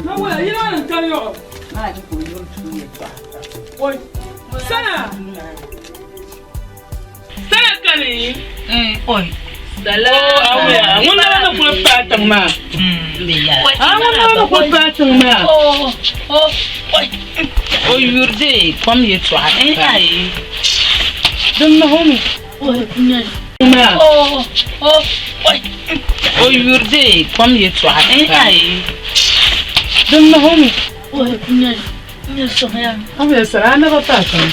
Ma wula yili maa ni n-kari yɔɣɔ. Oi, sana! Sana kani! Oi. Ŋun naba ni kuli paai tiŋ maa. A ŋun naba ni kuli paai tiŋ maa. O yuri dee kom yɛltɔɣa pam. Din mahi o mi. Maa. O yuri dee kom yɛltɔɣa pam. Din mahi o mi. A mi sara a naba paai tiŋ.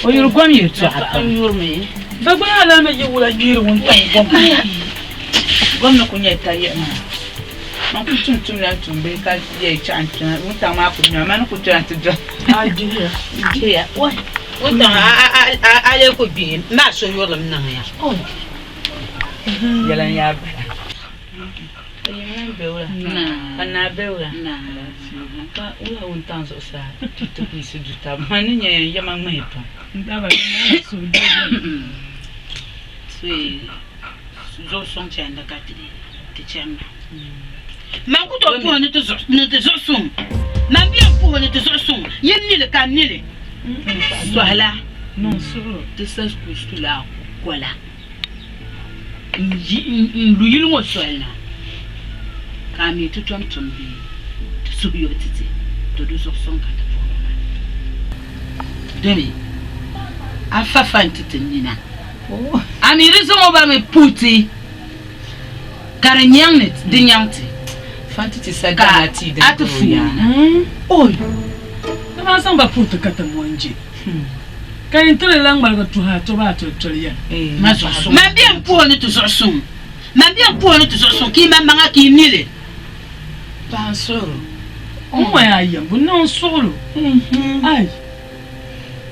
O yuri kom yɛltɔɣa pam. Dagbaŋ alaama yi wula gbihiri wuntaŋ gom. Gom ni ku nyɛ tayiɣi maa. Man ku tum tumla n tumbihi ka yɛi chaɣ n kpɛna wuntaŋ maa ku ŋmɛmi man ni ku kpɛna ti doli. A gbihiya. Gbihiya. Wuntaŋ a lee ku gbihi m ma so yurilim niŋ ya. Yɛla n-yaa bala. Ka yiŋlan be wula? Ka naa be wula? Ka wula wuntaŋ zuɣusaa ti ti kpiyisi du taba? Man ni nya ya n yɛma ŋmahi pam. Zuɣu suŋ chandi ka ti chani maa. Man ku tooi puhi ni ti zuɣu suŋ. Man bi yɛn puhi ni ti zuɣu suŋ, yi mi li ka n mi li. Sɔhila ti sa kusula kola n-lu yili ŋɔ soli na ka a mi ti tom tum bee ti suhu yobu ti ti, to di zuɣu suŋ ka ti puhiri maa. Domi a fa fa nti ti nina. A mi di zaŋ o ba mi puhi ti ka di nyaŋ ni di nyaŋ ti ka a ti fuuni na. Oi! Di maa zaŋ ba puhi ti ka ti mo n-je, ka yin ti di lan ŋmaligi tuhi a tɔbu a tolitoli yɛn. Man bɛ n-puhi o ni ti zuɣu suŋ, man bɛ n-puhi o ni ti zuɣu suŋ, ka yi maŋmaŋa ka yi mi li. Paɣa n-suhir o. N ŋɔya a yɛm, bɛ niŋ n suɣil o. Ai!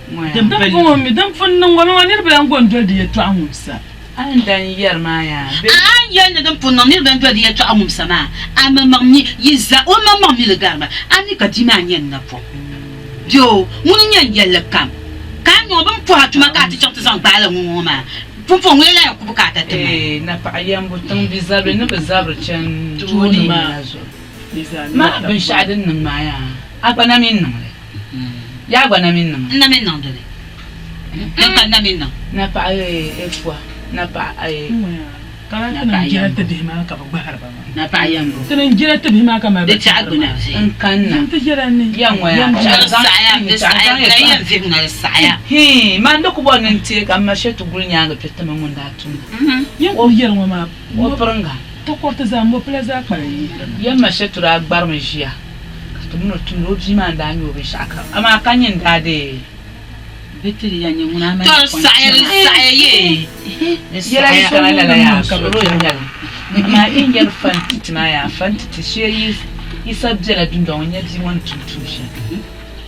Din puŋɔ mi, din pun niŋ ŋɔ maa niriba lan go n-doli di yɛtɔɣa ŋumsa. A ni dan yɛri maa yaa bɛ. A ni yɛli ni din pun niŋ niriba n-doli di yɛtɔɣa ŋumsa maa, a maŋmaŋ mi yi za o maŋmaŋ mi li gari ba, a mi ka bia maa nyɛ n napɔŋ bɛ o, ŋuni n-nyɛ n yɛlli kam, ka a niŋ o bɛ ni pɔh a tuma ka a ti chaŋ ti zaŋ gbaai la ŋun ŋɔ maa, pumpɔŋ ŋuni n-lahi yɛn ku bukaata ti ma. Eeh, napaɣa yɛmbu tiŋ bi zabiri ni bi zabiri chani tooni maa zuɣu. Maa binshɛɣu din niŋ maa yaa, a gba na mi niŋ li. Yaa gba na mi niŋ li. N na mi niŋdi li. Din ka n na mi niŋ. Napaɣa Efua, napaɣa Napaɣa yɛmbu. Napaɣa yɛmbu. Di tɛɣu gbuna vihi. N kanna. Ya ŋɔ yaa. Di saɣaya, di saɣaya, di lahi yɛn vihi ŋa di saɣaya. Hii, man di ku bɔri ni n teei ka m ma Shetu guli nyaaŋa kpe ti ma ŋun daa tum li. O piringa. Takɔriti zaa, mɔpila zaa kpalim yihirimi. Ya m ma Shetu daa gbarimi ʒiya ka ti mini o tumdi o bia maa n-daa nyɛ o binshɛɣu kam, amaa ka nyini daa deei. Bɛ ti di ya nyɛ ŋuna a mali Tɔ, di saɣaya, di saɣaya yee. Di Yɛla yi saɣaya. kana lala yaa, suhuri o nyɛli. Amaa yi ni yɛli fa n-ti ti maa yaa, fa n-ti ti shee yi yi sa bela dundɔŋ n-nya bia ŋɔ ni tum tuun shɛli.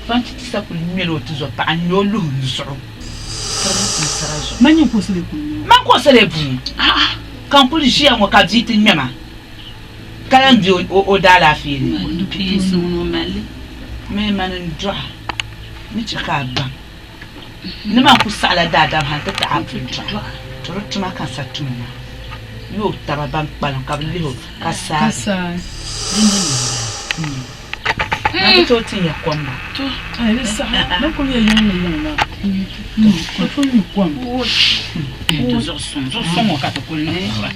Fa n-ti ti sa kuli ŋmɛla o tizɔpaɣa n-ŋme o luhi n zuɣu. Man nyin ka o sali kuli ŋme o. Man ka o sali buni. Ka n kuli ʒiya ŋɔ ka bia ti ŋme ma ka lahi be o daalaafee ni. Mi mani n-dɔɣi ni chɛ ka a baŋ ni man ku saɣila daadam hal nti ti a puli dɔɣi. To di tuma ka n sa tum maa. Yi o taba ban kpalim ka bɛ lihi o ka saagi. Man ku tooi tin ya kom ba. Ai di saha din kuli nyɛ yiŋ ni yiŋ maa di pun nyu kom. Ti zuɣu suŋ zuɣu suŋ ŋɔ ka ti kuli niŋ puhira.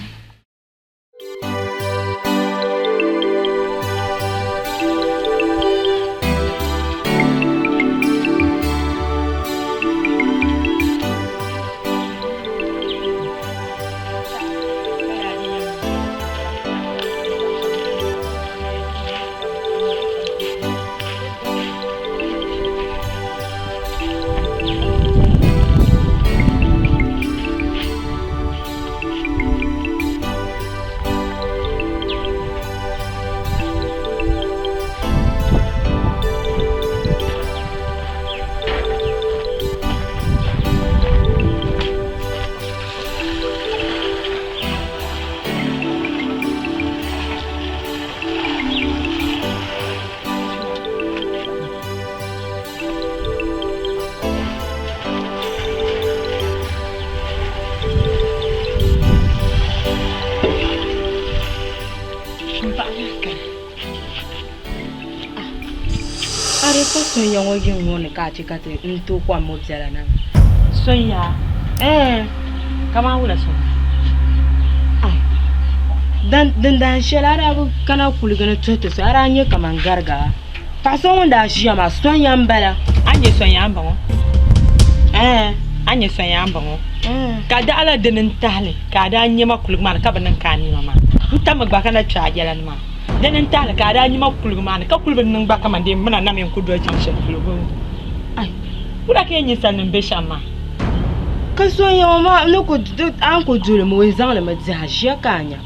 A di pa Sonya ŋɔ yiŋ ŋɔ ni ka a chɛ ka ti n tooi kom ŋɔ biɛla na maa. Sonya? Ɛɛn. Kaman wula Sonya? Ai, dan din dahin shɛli a daa bi kana kuligi ni tuhi ti so, a daa nya kaman gariga. Paɣ so ŋun daa ʒiya maa, Sonya m-bala. A nya Sonya m-bɔŋɔ? Ɛɛn. A nya Sonya m-bɔŋɔ? Ɛɛn. Ka daɣila dini n-tahi li ka a daa nya ma kuligi maa ni ka bi niŋ ka a nima maa? N tammi gba ka na kpe a yɛla ni maa. Dini n-tahi li ka a daa nya ma kuligi maa ni ka kuli bi niŋ gba kaman dee m mina na mi n-ku doli chaŋ shɛli polo bee? Ai! Wula ka yɛn nya salinim be shɛm maa? Ka Sonya ŋɔ maa ni ku a ni ku doli mi o zaŋ li mi dihi a ʒiya ka a nya.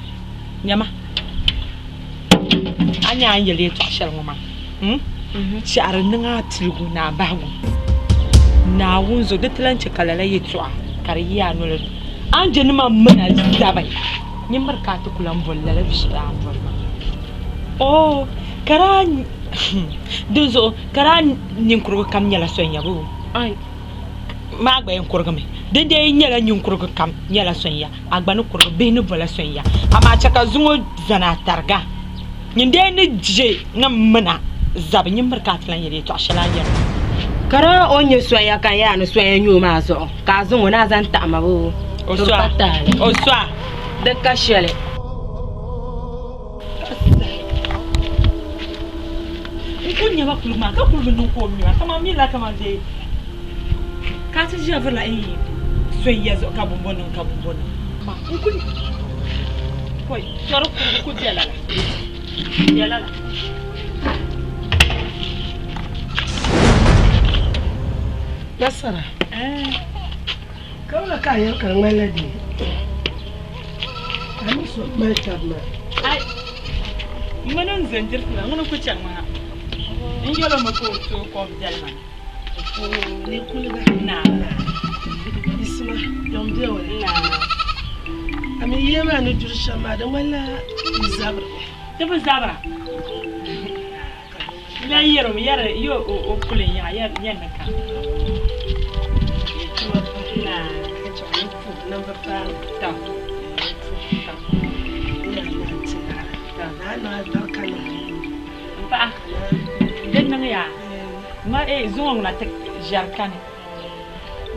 Nyama, a nya a ni yɛli yɛtɔɣ shɛli ŋɔ maa? Hmm? Shɛhiri niŋ a piligu ni a bahigu. Naawuni zuɣu di ti lan chɛ ka lala yɛtɔɣa ka di yi a noli ni. A ni je ni man min a zabi, nyin miri ka a ti ku lan boli lala yu shɛli a ni boli maa. Oo, ka daa dinzuɣu ka daa ninkurugu kam nyɛla sonya boo? Ai! Maa gba yɛn kurigimi. Din dee nyɛla ninkurugu kam nyɛla sonya, a gba ni kurigi bihi ni bola sonya. Amaa chɛ ka zuŋɔ zani a tariga. Nyin dee ni je ni m min a zabi, nyin miri ka a ti lan yɛli yɛtɔɣ shɛli a ni yɛri maa. Ka daa o ni nyɛ soya ka n yaa ni soya n-nyɛ o maa zuɣu, ka a zaŋ o ni a zaŋ taɣi ma boo? O Di so a? pa taali. O so a? Di ka shɛli. N kul nya ba kuligu maa ka kul bi niŋ ka o mi ma, kaman mi la kaman dee ka a ti ʒiya virila soya zuɣu ka bɔmbɔ niŋ ka bɔmbɔ niŋ. N kul kɔi tɔri kurigu ku be lala, be lala. Nasara, ka wula ka a yɛli ka di ŋmanila dee ka a mi so mali taba maa? Ai, m mini n zo n-diri ti maa, ŋuni n-ku chaŋ maa? N yɛl o mi ka o tooi kom viɛli ma. Ni kuliga. Naa. Isima, yom be wala. Naa. A mi yia maa ni duri shɛm maa, di ŋmanila yi zabirimi. Ti bi zabira. N lahi yɛr o mi, yɛri yo o kuli n yaɣa, yɛri ni ka. Naa. Tɔ. M paɣa, di niŋ ya. Ma eh zuŋɔ ŋuna ti ʒɛri kani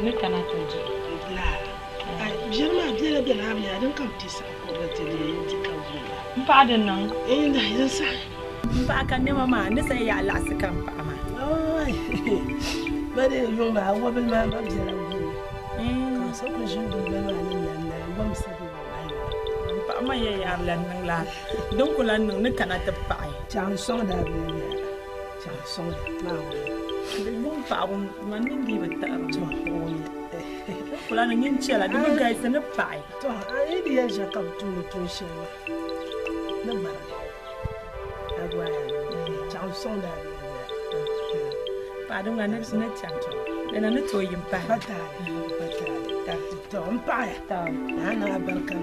ni kana ti duhi. M paɣa di niŋ. M paɣa ka nɛma maa ni sayi yaɣa laɣisi ka m paɣa maa. M paɣa maa yɛn yaari lan niŋ la din ku lan niŋ ni kana ti paɣi. Chaŋ sɔŋda Naawuni. Di yuŋ paɣibu man mini dii bi taɣiri mi. Kula ni nyin chɛla di bi galisi ni paɣi. Tɔ, a yi di yɛn ʒe ka bi tumdi tuun shɛli maa ni gbarigi a gba chaŋ sɔŋda a bia. Paɣa din ŋa ni chaŋ dina ni tooi yim pahi. Pa taali, pa taali. Tɔ, m paɣiya. Naa niŋ abarika.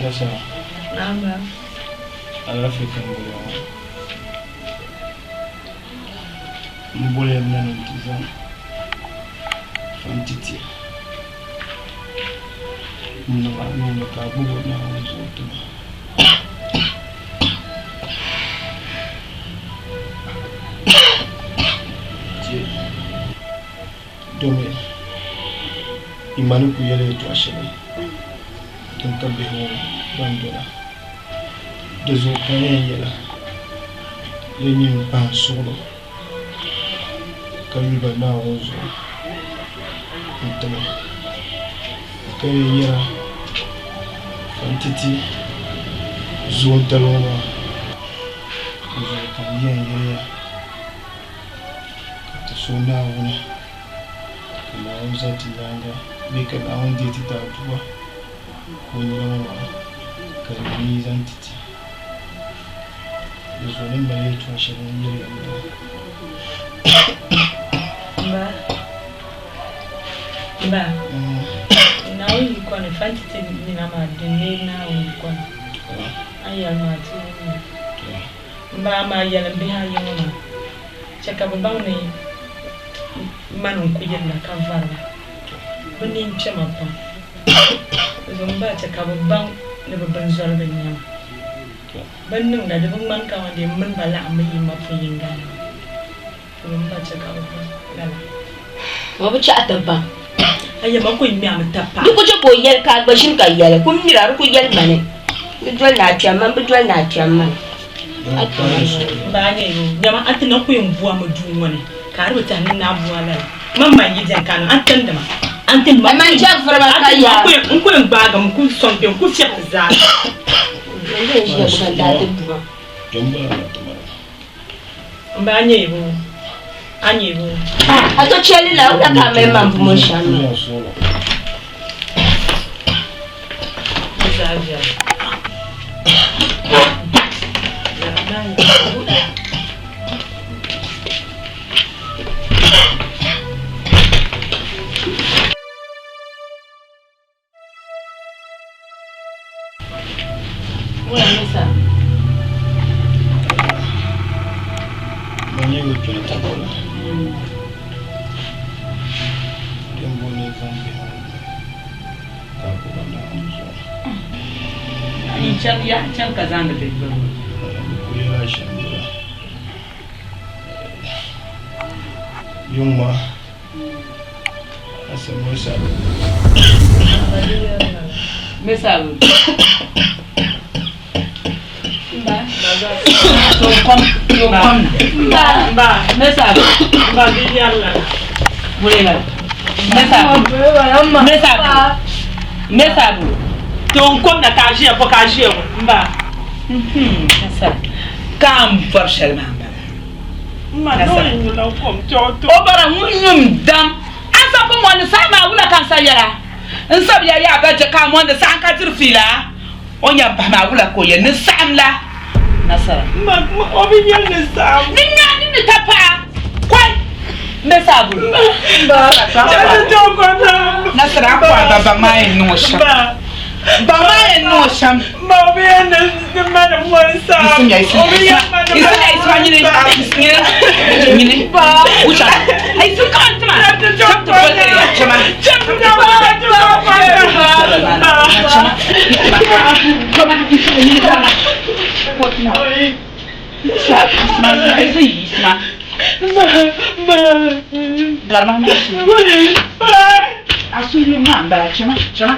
Nasara. Naam. Alaafee ka n boli ŋɔ. M boliya na ni n ti zaŋ fam ti ti a. N-niŋ a nuu ni ka a gbib o Naawuni zuɣu ti ma. Domi yi ma ni ku yɛli yɛtɔɣ shɛli din ka bihi ŋɔ ban dola, di zuɣu ka n yɛn yɛla, Ya nyini pahi n suɣilo ka yuli ba Naawuni zuɣu n-ti ma, ka yɛn yɛra ka n ti ti zoontali ŋɔ maa, di zuɣu ka n yɛn yɛli ya. Ka ti suhi Naawuni ka Naawuni za ti nyaaŋa bee ka Naawuni deei ti daadua ka o nina ŋɔ maa ka di neei zaŋ ti ti. Di zuɣu ni mali yɛltɔɣa shɛli n-yɛli ya m-bala. Mba, mba, Naawuni yiko ni fa nti ti nina maa din neei Naawuni yiko ni. A ni yɛli maa ti wummi. M ba, amaa yɛlim bihi ayi ŋɔ maa, chɛ ka bɛ baŋ ni mani n-ku yirina ka vari ba. Bɛ nini kpɛma pam. Dinzuɣu m ba, chɛ ka bɛ baŋ ni bɛ binzɔrigu n-nyɛ ma. Bɛ ni niŋda di bi ŋmani kaman dee m mini ba laɣimmi yi ma pun yiŋga ni maa. Dinzuɣu m ba, chɛ ka bɛ baŋ lala. O bi chaɣ ti baŋ. Aya, man ku ŋme a mi tapaɣa. Di ku chɛ ka o yɛli ka a gba ʒini ka yɛli, Kum mira, di ku yɛli ma ni bɛ doli ni a kpɛm ma, m bi doli ni a kpɛm ma. A kpɛma noli. M ba nyɛ yo, nyama a ti na ku yɛn bu a mi duu ŋɔ ni, ka a di bi tɛhi ni n naa bu a lala. Man man yi beni ka a niŋ, a ni timdi ma, a ni tim ma, Man chɛ vuri ma ka yaa. N ku yɛn gbaagi mi n-ku sɔŋ kpe n-ku fiɛbi a zaa. M bi yɛn ʒiya gbubi a n-daa ti bu ma. M ba, a nyɛ bo? A nyɛ bo? A to chɛli la, wula ka a mali man bu mo shɛm maa? Di zaa viɛla. Yuŋ maa Ka n bɔri shɛli maa m-bala. O bara ŋun nyum dam. A sa bi mɔndi saha maa wula ka n sa yɛla? N sabiya yaa ba je ka a mɔndi saha n ka diri fiila? O nya bahi maa wula ka o yɛli ni saɣim la nasara? O bi yɛli ni saɣim. Ni nya ni ni ta paɣa kɔi n be saabuli. Nasara a kɔhi ba baŋ maa yɛn niŋ o shɛm. Baŋ maa yɛn niŋ o shɛm. Ma o bi yɛn ni mani mɔni saɣim. O bi yɛn mani mɔni saɣim. Nyini wucha. Ayi sun kaman tima. Cham ti boli ya chama. Cham ti Chama, chama.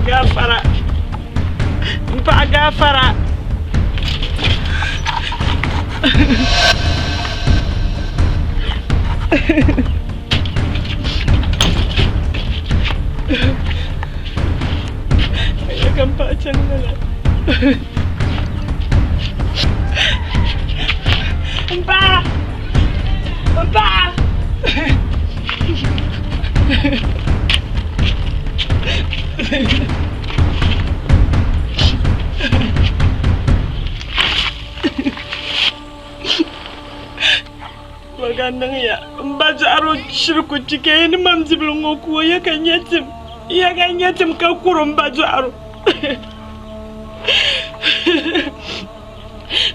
Gafara. M paɣa gafara. Ka m paɣa chani lala. ka niŋ ya. M ba dɔɣiri o shiri ku kpi ka yi ni mam bibili ŋɔ ku o, ya ka nya tim, ya ka nya tim ka kuri m ba dɔɣiri o.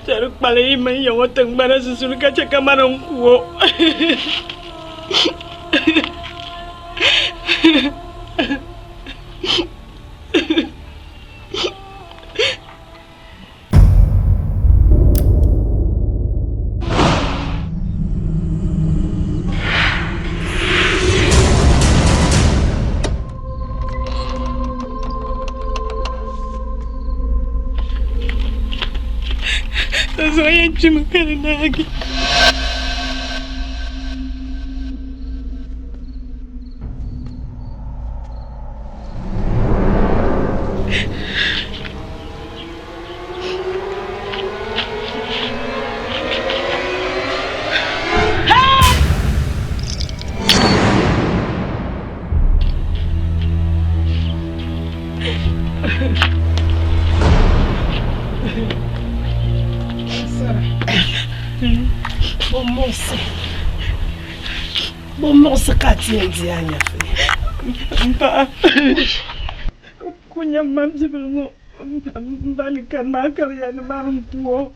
Ka di kpalim yi mini ya ŋɔ tiŋgbana sunsuuni ka chɛ ka mani n-ku o. Zuɣu yɛn kpimi ka di naagi. Bo muɣisi ka a ti yɛn di a nyɛvili? M paɣa. Ku nyam ma bibili ŋɔ m ba ni kani maa ka bɛ yɛli ni mani n-ku o.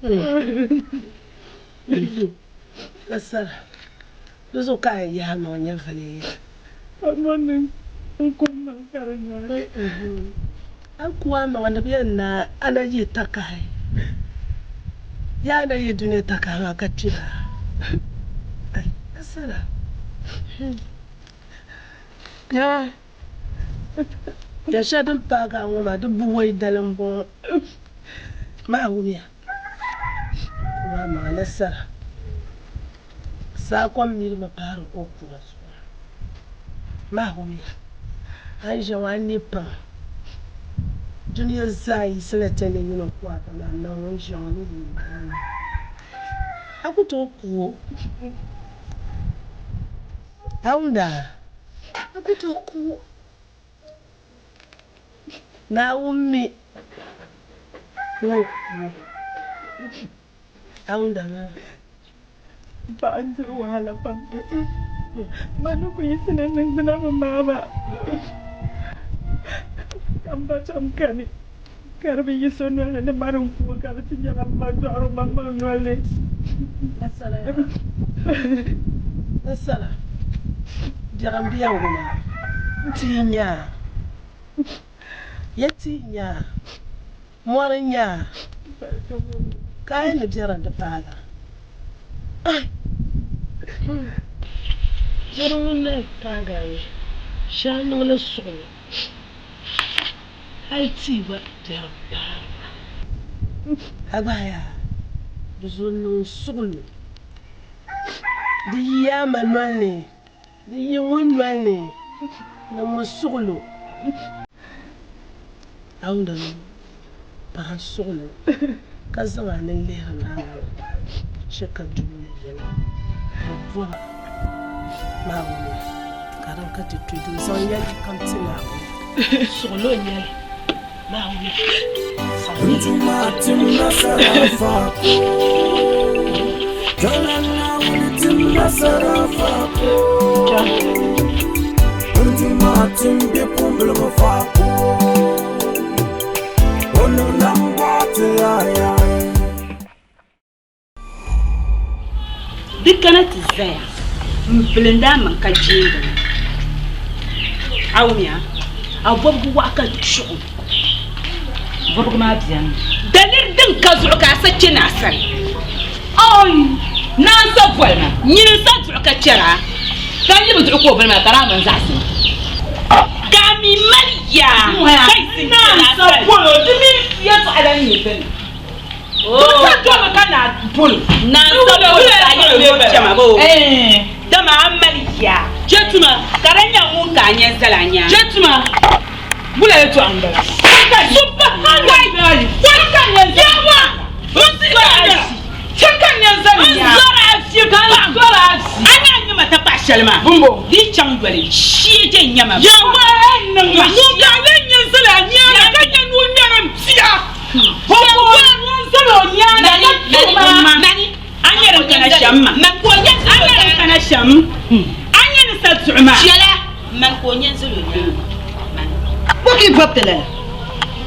Ka Sara, Di zuɣu ka a yɛn yahi a maŋ nyɛvili? Pa bɔ ni n ku m maŋ ka di naai. A ni ku a maŋa ni bɛ yɛn naai a na yi takahi. Yaa a na yi dunia takahi maa ka kpira a. Ka Sara, Yaa! Ya shɛli din paagi a ŋɔ maa, di buwɔi dali m-bɔŋɔ. Maa wumiya, maa maŋa nasara. Saa kom mirimi paari o puna zuɣu. Maa wumiya, a ni ʒiya ŋɔ a ni ne pam. Dunia zaa yiɣisila ti ni yino ku a kaman man ŋun ʒiya ŋɔ ni yi maani. A ku tooi ku o. Aunda, a ku tooi ku o. Naawuni mi ŋun ku o. Aunda maa. Paɣa n-diri wahala pam. Man ni ku yiɣisi ni niŋgbuna bi maai ba ka m ba tom kani ka di bi yi so noli ni ni mani n-ku o ka di ti nyɛla m ma dɔɣiri o maŋmaŋ noli ni. Nasara, biɛrim biɛhigu maa ti yi nya a, ya ti yi nya a, mɔri n-nya a, ka a yi ni biɛrim di paag a. Biɛrim ŋun na paag a mi, shɛli niŋ li suɣilo, hal tia gba biɛrim paag a. A gba yaa di zuɣu niŋ suɣilo. Di yi a ma noli ni, di yi ŋun noli ni, niŋmi suɣilo. Dauda paɣa suɣilo ka zaŋ a nini lihiri Naawuni chɛ ka dunia yɛla bi bɔra Naawuni ka din ka ti kpe doo zaŋ yɛli kam ti Naawuni suɣilo n-nyɛ li Naawuni Di kana ti zaya m-bilindi a maŋ ka jeendi li. A wumya? A bɔbigu waɣa ka chuɣu. Bɔbigu maa beni. Daliri din ka zuɣu ka a sa kpe naa sani. Oi! Naa n-sa boli ma. Nyini n-sa duɣu ka chɛri a. Ka n yi bi duɣi ka o boli ma ka daa mini zaɣisi ma. Ka a mi mali yaa ka yi ti Naa kpe naa n-sa sani. boli o, di mi yɛltɔɣa lan nyɛ dini. Di sa domi ka naa boli o. Naa n-sa boli o ka a yɛli ni o chɛma boo? Dama a mali yaa. Chɛ tuma. Ka di nyɛ ŋun ka a nya zali a nyaaŋa. Chɛ tuma. Wula yɛltɔɣa m-bala? Subahanallahi! Chɛ ka n nya zali N zɔri a vi pam. A ni a nya ma tapaɣ shɛli maa, di yi chaŋ yoli, shee je n-nya ma. Yawɛ n-niŋ ma. Ŋun ka a lee nya zali a nyaaŋa ka nya ni o ŋmɛri m bia. Bɔbɔ ŋun zali o nyaaŋa ka tuhi ma. Nani, a nya din kana shɛm maa. A nya din kana. shɛm. A nya ni sa tuɣi maa. Chɛla mani ka o nya n-zali o nyaaŋa. Mani. Bɔ ka yi bɔbi ti lala?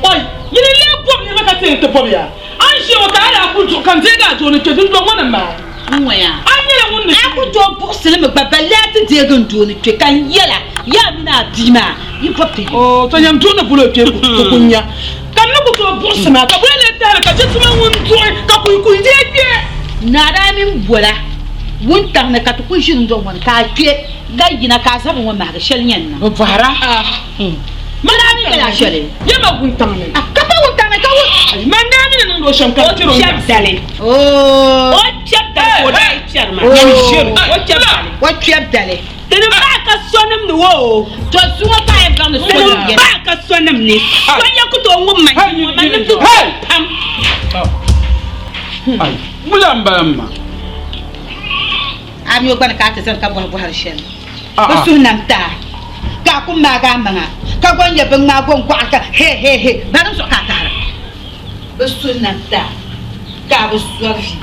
Oi! Yi ni lee bɔbi niriba ka ti yɛn ti bɔbi ya. A ni ʒiya ŋɔ ka a daa kul duɣi ka n deegi a doo ni kpe dundɔŋ ŋɔ ni m-maa. N ŋɔya. A nyɛla ŋun ni. A ku tooi buɣisi li mi gba, balle a ti deegi n doo ni kpe ka n yɛl a, yaa mini a bia maa, yi bɔbi ti yim. Oo, to yɛn duɣi ni bula o kpee ku ku nya. Ka n ni ku tooi buɣisi ma, ka bula lee tahili ka chɛ tuma ŋun duɣi ka kuyi kuyi deei kpe. Naa daa mini bola wuntaŋ ni ka ti kul ʒi dundɔŋ ŋɔ ni ka a kpe ka yina ka a zabiri ŋɔ mahigi shɛli yɛn niŋ. Bɛ bɔhira. Man daa mi nyɛla shɛli. Yɛma wuntaŋ ni. Ka pa wuntaŋ ni ka wun. Man daa mi ni niŋdi o shɛm ka di chɛri o kpɛbu dali. O kpɛbu dali ka o daa yi kpɛri maa. Yɛn ʒiri. O kpɛbu dali. O kpɛbu dali. Tinim bahi ka sonim ni wo. To zuŋɔ ka a yɛn baŋ ni sonim Tinim yɛli. bahi ka sonim ni. So ya ku tooi ŋub ma ŋɔ ma nimdi pam. Wula m-bala m ma? A mi o gba ni ka a ti zani ka bɔhi bɔhiri shɛli. Bɛ suhu nam ti a, ka a ku maagi a maŋa, ka gɔn nyɛ biŋŋmaa gɔn gɔɣiri ka he he he, ba din zuɣu ka a tahira. Bɛ suhu nam ti a, ka a bi zɔri vi.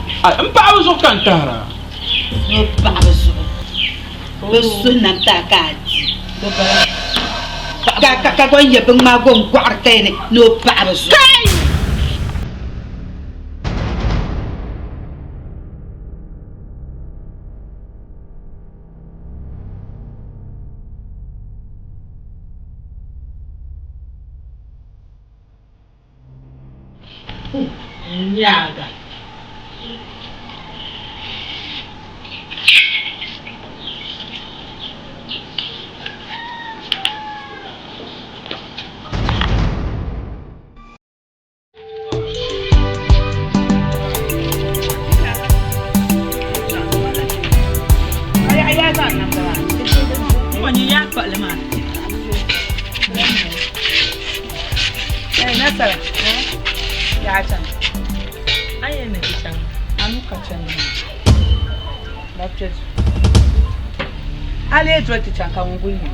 M paɣiba zuɣu ka n tahira. Ni o paɣiba zuɣu. Bɛ suhu nam ti a ka a di. Ka gɔn nyɛ biŋŋmaa gɔn gɔɣiri ka yɛli ni o paɣiba zuɣu. Kai! Nyaaga. A lee doli ti chaŋ ka ŋun kuli nya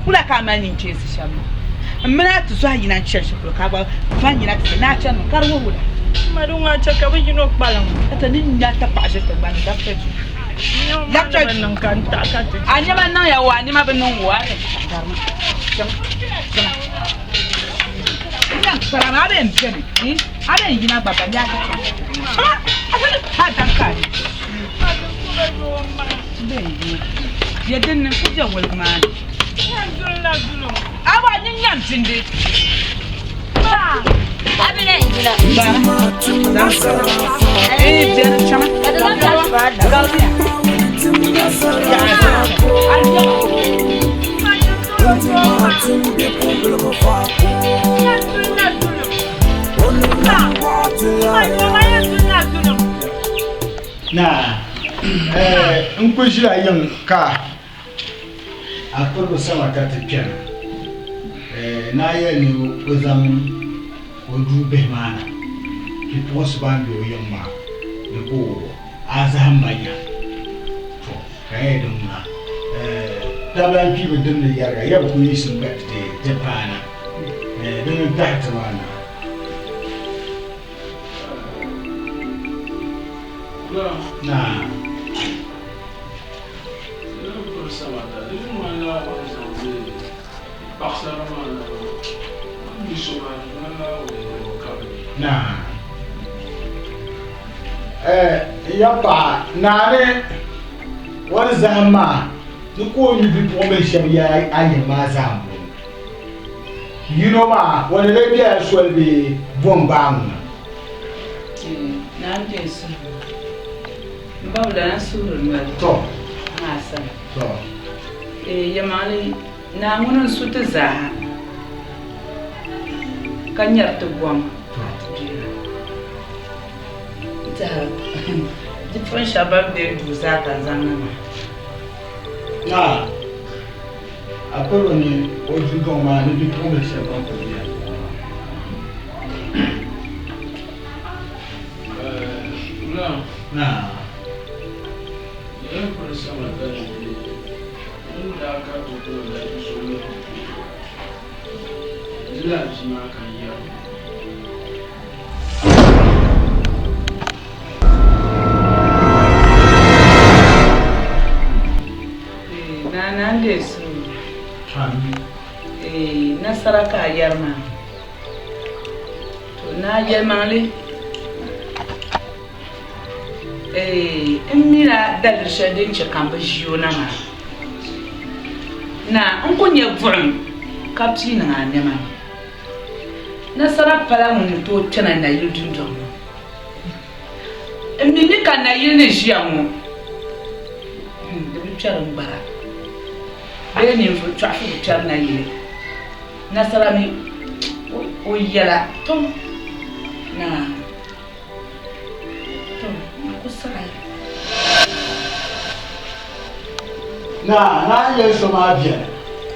wula ka a mali nincheesi shɛm maa M mini a tizɔhi yina n-chani shikuru ka a gba va n-yina ti ti ni a chanimi ka di wuhi wula? Ma di ŋɔ chɛ ka bɛ yino kpalim. Ka ti ni nya tapaɣa ʒiri tiŋgbani ni labita duu. Labita duu. A nɛma niŋya o, a nɛma bi niŋ o, a ni. Garima, chama, chama. N nyaŋ kpara maa, a bee m-beni, a bee n-yina gba balle a ti chaŋ. Chama, a ti ni paai daŋ ka a ni. Bɛ din ni n-ku be woligi maa ni. A ba nyin nyam pindi. Naa, n kul ʒila yiŋ ka a piribu sama ka ti kpɛna. Naa yɛli ni o zaŋ o duu bihi maa na bipuɣinsi ban be o yiŋ maa ni ka a zahim ma nya. To, ka yɛli din ŋuna, Taba n-kpi bi dimdi yɛriga, ya bi kul yiɣisim gba ti paana. Dini n-tahi ti maa na. Naa. Naa. N ya paɣa, naa ni o ni zahim maa ni ka o nyu bipuɣimbil shɛb ya a yiŋ maa zaa m-bɔŋɔ. Yino maa, o ni lee bela soli bee bɔ n-gbaai ŋuna? Naa m-be n suhu ni. M ba bi lana suhuri noli. Tɔ! Maa sani. Tɔ! Ee, yɛlimaŋli, Naa ŋuni n-su ti zaaha, ka nyari ti gom ka ti deera. N-tɛhira bipuɣin shɛba ban be n duu zaa ka n zaŋ na maa. Naa, a piriba ni o dundɔŋ maa ni bipuɣimbil shɛba ban kuli be a duu maa. Naa. A yɛlimaŋli, n mila daliri shɛli din chɛ ka m bi ʒi o na maa. Naa, n ku nya buɣim ka pii niŋ a nɛma ni. Nasara pala ŋun ni tooi kpɛna nayili dundɔŋ ni. N mi ni ka nayili ni ʒiya ŋɔ, di bi kpɛri n gbara bee ninvuɣ chɔɣifu bi kpɛri nayili. Nasara mi o yɛla, Tɔ! Naa, tɔ! N ku saɣi. Naa, naa yɛli so maa beni,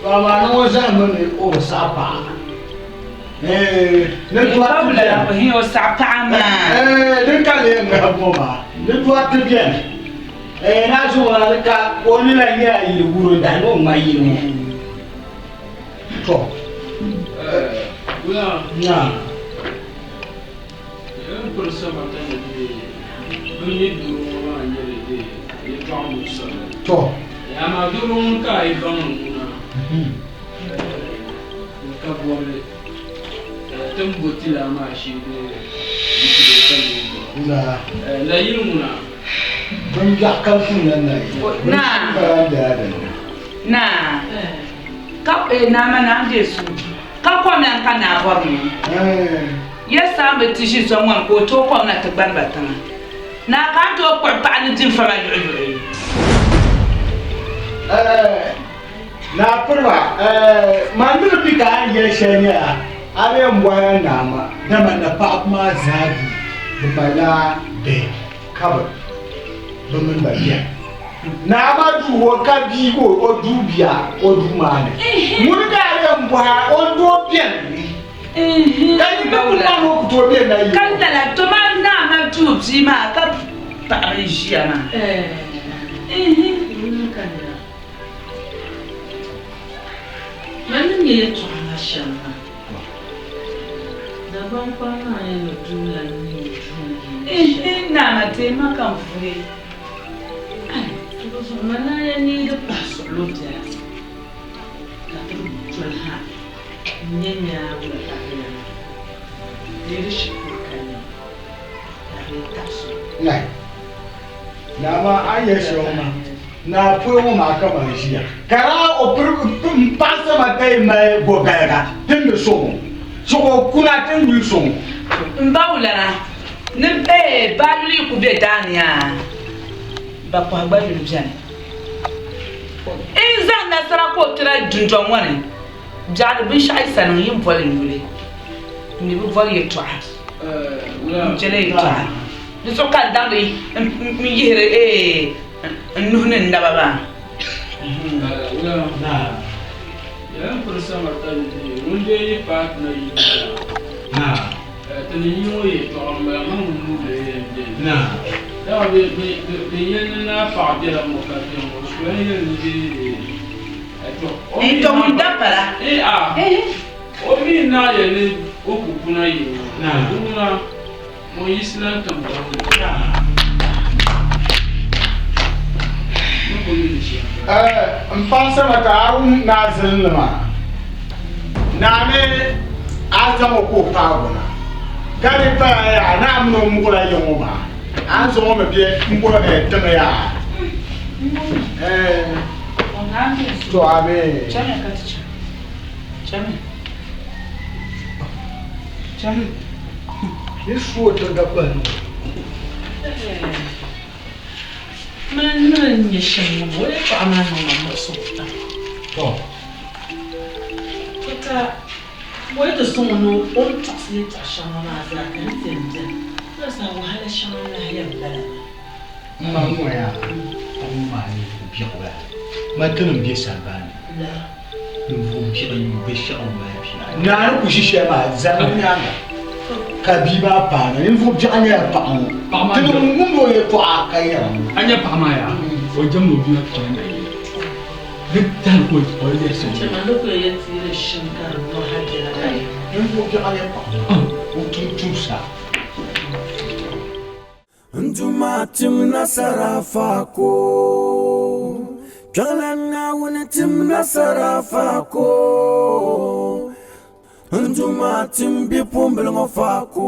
to amaa ni ŋɔ zahimmi ni o bi saɣi paɣa. Ni dɔriti beni. O saɣi paɣa maa. Din ka lee ŋahibu ŋɔ maa, ni dɔriti beni. Naa zuɣu ni ka o ni lahi nyɛla yili wuro dahi ni o ŋma yili ŋɔ. To. Naa. To. Naa. Ka naa ma naa n-deei suui, ka kom lan ka naa bɔri ŋɔ. Ya saamba ti ʒi zɔŋ ŋɔ ni ka o tooi kom na ti gbani ba tiŋa. Naa ka a ni tooi kpuɣi paɣa ni di n-fa ma luɣiluɣi? Naa piriba, man ni bi mi ka a ni yɛli shɛli nyɛla a ni yɛn bɔhila naa maa, dama napaɣiba maa zaa duu bɛ malila bihi ka bɛ mini ba beni. Naa maa duu o ka bia ka o duu bia o duu maa ni. Ŋuni ka a yɛn bɔhi a o ni tooi beni ka yi ni kuli niŋ o ku tooi beni na yi. Ka lala to maa naa maa duu bia maa ka paɣaba n-ʒiya maa. Mani ni nyɛ yɛltɔɣa maa shɛm maa, Dagbaŋ kpaŋ maa yɛn ni duu lan nyɛ o duu ni yɛn nyɛ shɛm. Naa ma deei ma ka n vuhi. To di zuɣu man naa yɛn neei di pahi suɣulo biɛla ka ti bi doli ha n-nyɛ nyaawula ka di yɛn deei di shikuru ka nya ka di taɣi so. Naa maa a ni yɛli shɛli ŋɔ maa, naa pɔi ŋɔ maa ka man ʒiya, ka daa o piri m-paɣi sama ka yi mali gɔgaliga ti ni so ŋɔ, so ka o kuna ti ni yuli so ŋɔ. M ba wulana, ni bɛ ba yuli yi ku be daa ni yaa, ba kɔhi gba yuli beni. N zaŋ nasara ka o kpɛra dundɔŋ ŋɔ ni, biɛɣuni binshɛɣu yi sa niŋ yi ni boli n yuli, m mi bi boli yɛtɔɣa, n jɛla yɛtɔɣa. Di zuɣu ka n daŋdi n yihiri n nuhi ni n naba maa. N tɔ ŋun da pala. O mi naa yɛli ni o ku kuna yi ŋɔ. Ŋun yiɣisila n-tim daŋdi. N paɣisima ka a wum naa zilinli maa, naa ni a zaŋ o ka o paag o na, ka di paya yaa ni a min o muɣila ya ŋɔ maa, a ni zaŋ o mi bɛ m-bo tiŋ yaa. To amii. Yi su o tiriga kpahi ni o. Mani ni ni nyɛ shɛm ŋɔ maa, o yɛltɔɣa maa niŋ ma muɣisigu pam. Tɔ! Chɛ ka o yi ti sɔŋ o ni o ni tɔɣisi yɛltɔɣa shɛŋa maa zaa ka n ti yɛn beni, di saha wahala shɛŋa n-lahi yɛn bala maa. M ma ŋɔ yaa, paɣa ŋɔ maa ninvuɣ biɛɣu bala. Ma tinim be sambani ni. Ninvuɣ biɛɣu n-nyɛ o, bɛ shɛɣu m-mali bia. Naa ni ku ʒi shɛli maa zani o nyaaŋa ka bia maa paana. Ninvuɣ biɛɣu nyɛla paɣa ŋɔ. Tinim wumdi o yɛtɔɣa ka yɛra. A nya paɣa maa yaa, o jɛmdi o bia maa kpɛma na yili. Di tahili ka o yɛri so. Ninvuɣ biɛɣu nyɛ paɣa ŋɔ, o tum tumsa. N Duuma tim nasara faako, Kpiɔŋlan Naawuni tim nasara faako. N Duuma tim bipuɣimbila ŋɔ faako.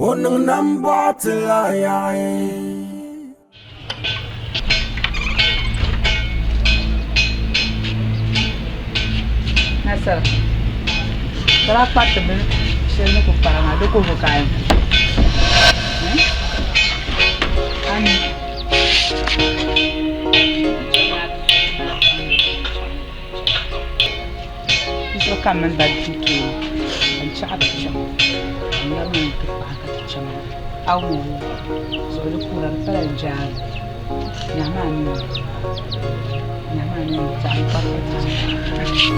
O niŋ nambɔɣu ti la yaɣi. Nasara ka daa kpa ti bini shɛli ni ku paai maa di kuhigu ka a yɛn ku Zuɣu ka m mini ba du tooni ka n chaɣi bi chaŋ ka n labina ni ti kpahi ka ti chaŋ a wum zuɣu di kuhira di pala n jaangi nyahi maa mi nyahi maa mi n tiɛha n kpari ka ti chaŋ.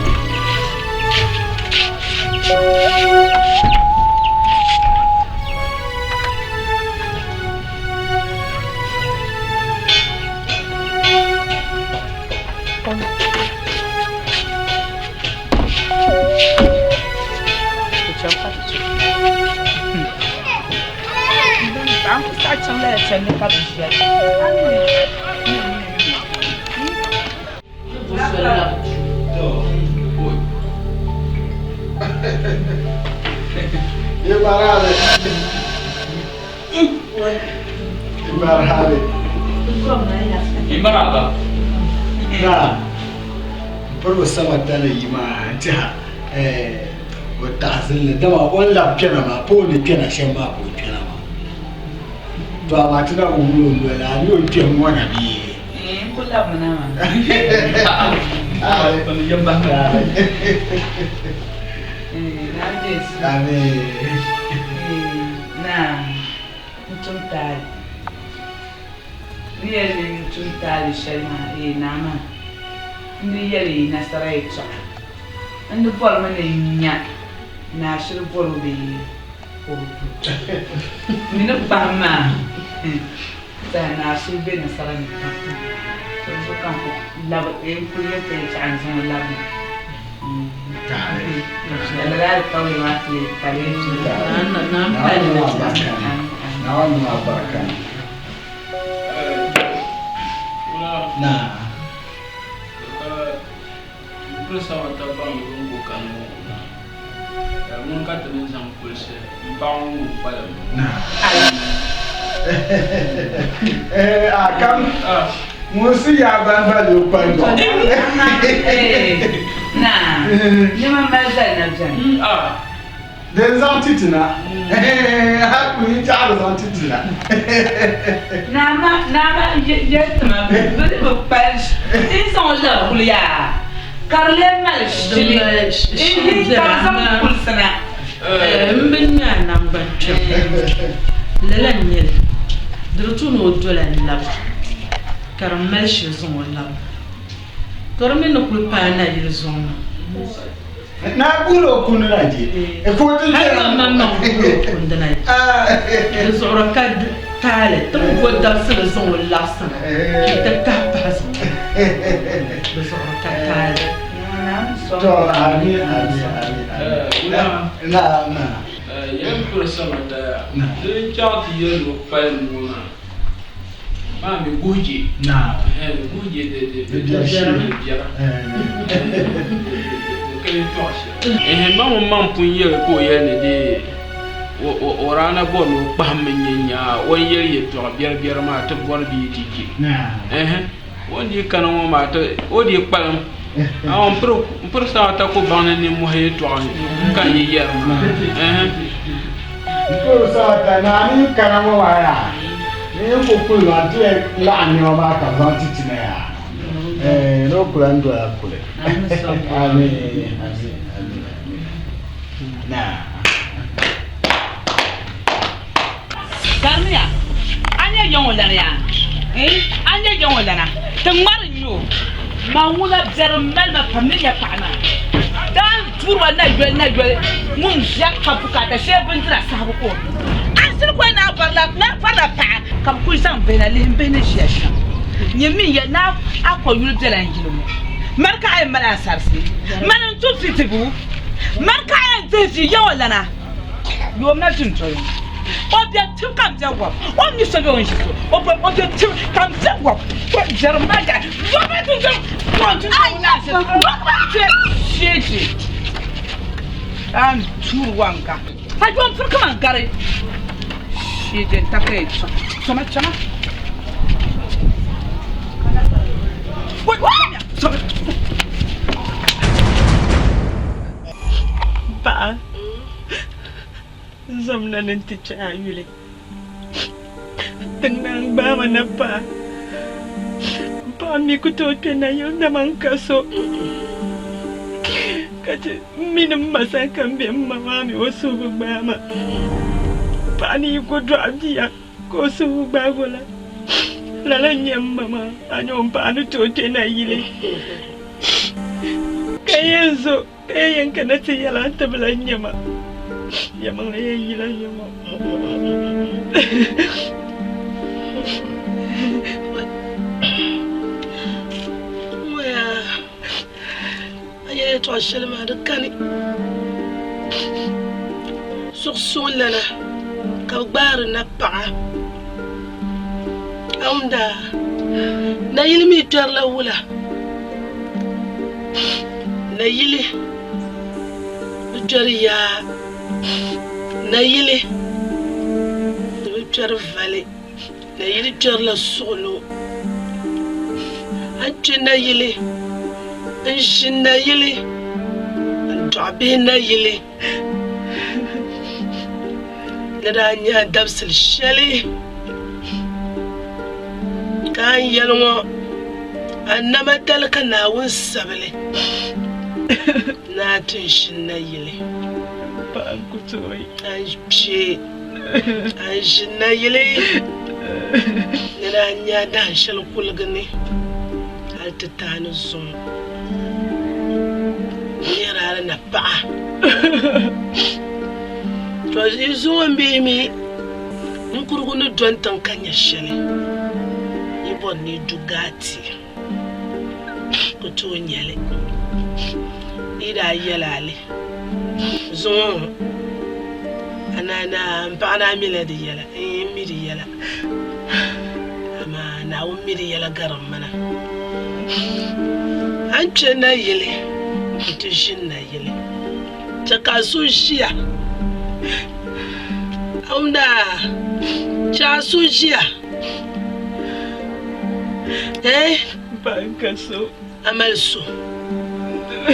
Marhaba. Na piribu sama tani yi maa n tiɛha o taɣazinli dama o ni labi kpɛna maa pa o ni kpɛna shɛm maa ka o kpɛna maa to amaa ti na bi wuli o noli a ni o kpɛm ŋɔ na bee N ku labimina maa. Naa n tum taali. N ni yɛli ni n tum taali shɛli maa, ee naa maa, n di yɛli yi nasara yɛtɔɣa. N di bɔrimi ni n nya ni a shiri bɔr o bee o bi bɔr o. M mi ni kpahim maa saha ni a suhu be nasara ni pam. To di zuɣu ka n ku labi, ee n kuli yɛli ti yɛtɔɣa n zaŋ o labina. Lala alikauli maa ti ka di yɛn tuui. Naawuni niŋ alibarika. Naa. Piri sabata baŋ ŋun ku kani ŋɔ na, ka ŋun ka ti ni zaŋ kulisi m-paɣ ŋun ku kpalim. A kam ŋun su yaa ban bali o kpanjɔɣu. Naa, nɛma mali zali na beni. Din zaŋ ti ti na. A ku yi chaɣiri zaŋ ti ti na. Naa maa yɛli ti ma bɛ ni bi kpali n zaŋ o labi kuli yaa ka di lee mali shili ka di zaŋ kulisi na. M bi nya a naŋgban kpɛm. Lala n-nyɛ li, di di tu ni o dola n-labi ka di mali shili zaŋ o labi. To di mi ni kuli paai nayili zuŋ maa. Naa guhiri o kundi na je. Ka o ti Hali man maŋmaŋ guhiri o kundi na je. Di zuɣuri ka taali ti ni bo dabisili zaŋ o labisi na nti kahi pahi zuɣu. Di zuɣuri ka taali. To ami ami ami ami. Naa naa. Yɛn piri sama taya di ni chaŋ ti yɛli ni o kpalim ŋɔ maa. Maa mi guhije. Naa. Guhije de de de biɛrimi. Biɛra. Ka yɛltɔɣa shɛli. Ɛhɛn ma ŋun maŋ pun yɛli ka o yɛli ni dee o daa na bɔri ni o kpahimmi n-nyɛ nyaa o ni yɛli yɛltɔɣa biɛribiɛri maa ti bɔri bee ti je. Ɛhɛn o ni dii kana ŋɔ maa ti o dii kpalim amaa m piri saata ku baŋ ni nimmɔhi yɛltɔɣa ka n yi yɛri maa. Ɛhɛn. M piri saata naa ni kana ŋɔ maa yaa ni n ku kuli maa ti yɛn laɣim nɛma maa ka bɛ zaŋ ti ti na yaa. Ni o kula n dola kuli. Amin amin amin amin. Naa. Karimiya, a nyɛ ya ŋɔ lana yaa? N A nyɛ ya ŋɔ lana? Ti ŋmari n-nyɛ o. Man ŋuna biɛri m-mali ma pam ni nya paɣa maa. Daa n-tuuri ba na yoli na yoli ŋun ʒiya ka bukaata shee bindira sahibu ka o mi. A shiri koli ni a barila ni a barila paɣa ka bɛ kuli zaŋ bihi na lihi m bihi ni ʒiya shɛm. Nyini mi n-yɛli ni a kɔyuli bela n yili ŋɔ. Mani ka a yɛn mali ansarisi? Mani n-tu vi dibu? Mani ka a yɛn dihi vi ya ŋɔ lana? Yoomna dundoli ni, o be tim ka m be wɔb, o mi so be o ni ʒi so, o be o be tim ka m be wɔb, o biɛrim maa yaɣi, yoomna dundoli, o dundoli ŋɔ naa ʒe, sheeji. Ka n tuuri waŋga. Pa jom piri kaman gari. Shee n ta ka yi chama chama. Paɣa, n zomna ni n ti chɛ a yuli. Tiŋ naa n-gbaai ma na paai. M paɣa mi ku tooi kpe nayili dama n ka so. Ka chɛ m mini m ma sani ka m be m ma maa mi o suhu bi gbaai ma. Paɣa ni yi ku dɔɣi bia ka o suhu gbaag o la, lala n-nyɛ m ma maa. A nya o m paɣa ni tooi kpe nayili ka yɛn zo. Ka ya yɛn kana ti yɛli a ti bi lan nya ma, yɛlimaŋli yɛn yila n-nyɛ ŋɔ. Ŋɔya, a yɛli yɛtɔɣ shɛli maa di kani. Zuɣusuŋlana ka bɛ gbaari napaɣa. A wumda, nayili mi kpɛrila wula? Nayili bi kpɛri yaa, nayili di bi kpɛri vali, nayili kpɛrila suɣulo. A ni kpɛ nayili n-ʒi nayili n-dɔɣi bihi nayili ni daa nya dabisili shɛli ka a ni yɛli ŋɔ a nama dali ka Naawuni sabili ni a ti ʒini nayili a ni kpe a ni ʒini nayili ni daa nya dahin shɛli kuligi ni hali ti taai ni zuŋɔ n-lihiri a li na paɣa. To yi zuŋɔ m bihi mi ninkurigu ni dɔni tiŋ ka nya shɛli, yi bɔri ni yi du gaati ku tooi nya li. Di yi daa yɛl a li zuŋɔ ŋɔ, a naai ni a m paɣa naa mila di yɛla, iin m mi di yɛla. Amaa Naawuni mi di yɛla gari m mana. A ni kpe nayili nti ʒini nayili, chɛ ka a suhu ʒiya. A wumda? Chɛ a suhu ʒiya. Eh? Ba n ka so. A mali so.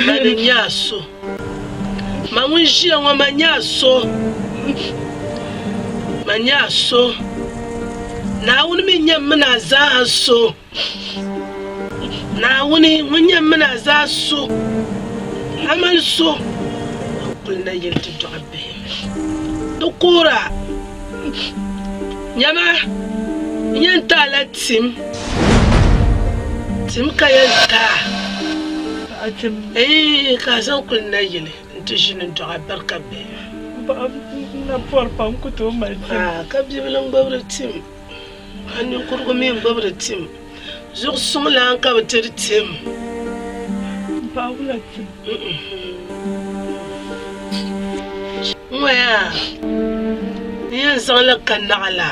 Mani n-nyɛ a so. Ma ŋun ʒiya ŋɔ, ma nyɛ a so. Ma nyɛ a so. Naawuni mi nyɛ m mini a zaaha so. Naawuni ŋun nyɛ m mini a zaa so. A mali so ka kuli na yili ti dɔɣi bihi. Di kuhira. Nyama, n yɛn ti a la tim. Tim ka yɛn ti a. Eii ka a zaŋ kuli nayili nti ʒini n-dɔɣi barika bihi. Ka bibila n-gbibiri tim, ka ninkurigu mi n-gbibiri tim. Zuɣusuŋlan ka bɛ tiri tim. Ŋ-ŋɔya, n yɛn zaŋla kanaɣila,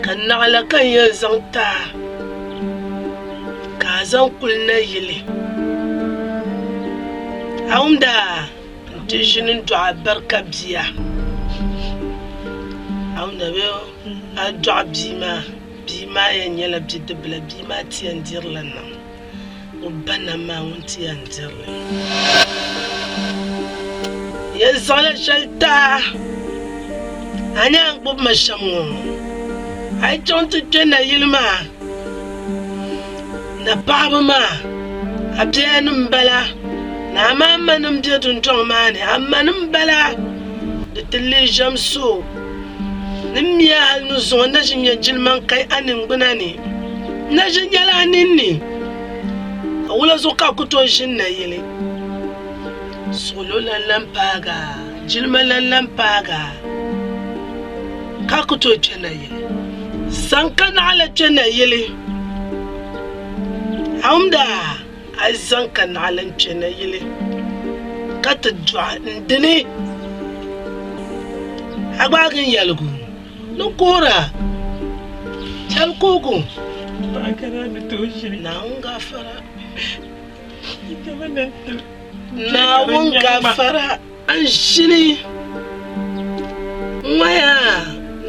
kanaɣila ka n yɛn zaŋ ti a. Ka a zaŋ kuli nayili a wumda nti ʒini n-dɔɣi a barika bia. A wumda bee a dɔɣi bia maa, bia maa yɛn nyɛla bidibila, bia maa ti yɛn dirila nam, o ba nam maa ŋun ti yɛn diri li. N yɛn zaŋla shɛli ti a, a ni a ni gbubi ma shɛm ŋɔ, a yi chaŋ ti kpe nayili maa, Na paɣaba maa, a biɛyanim m-bala, ni a maa manim be dundɔŋ maa ni, a manim m-bala, di ti leei ʒiɛm so ni mi a hal ni zuŋɔ na ʒi nya jilima n-kahi a niŋgbuna ni. N na ʒi nyɛla a ninni, ka wula zuɣu ka a ku tooi ʒini nayili? Suɣilo lan lan paag a, jilima lan lan paag a, ka a ku tooi kpe nayili. Zaŋ ka naɣila kpe nayili. A wumda a yi zaŋ ka naɣila n-kpe nayili ka ti dɔɣi n-dini, a gbaagi n yɛligu ni kuhira. Chɛli kuhigu. Naawuni gaafara. Naawuni gafara n ʒini ŋɔya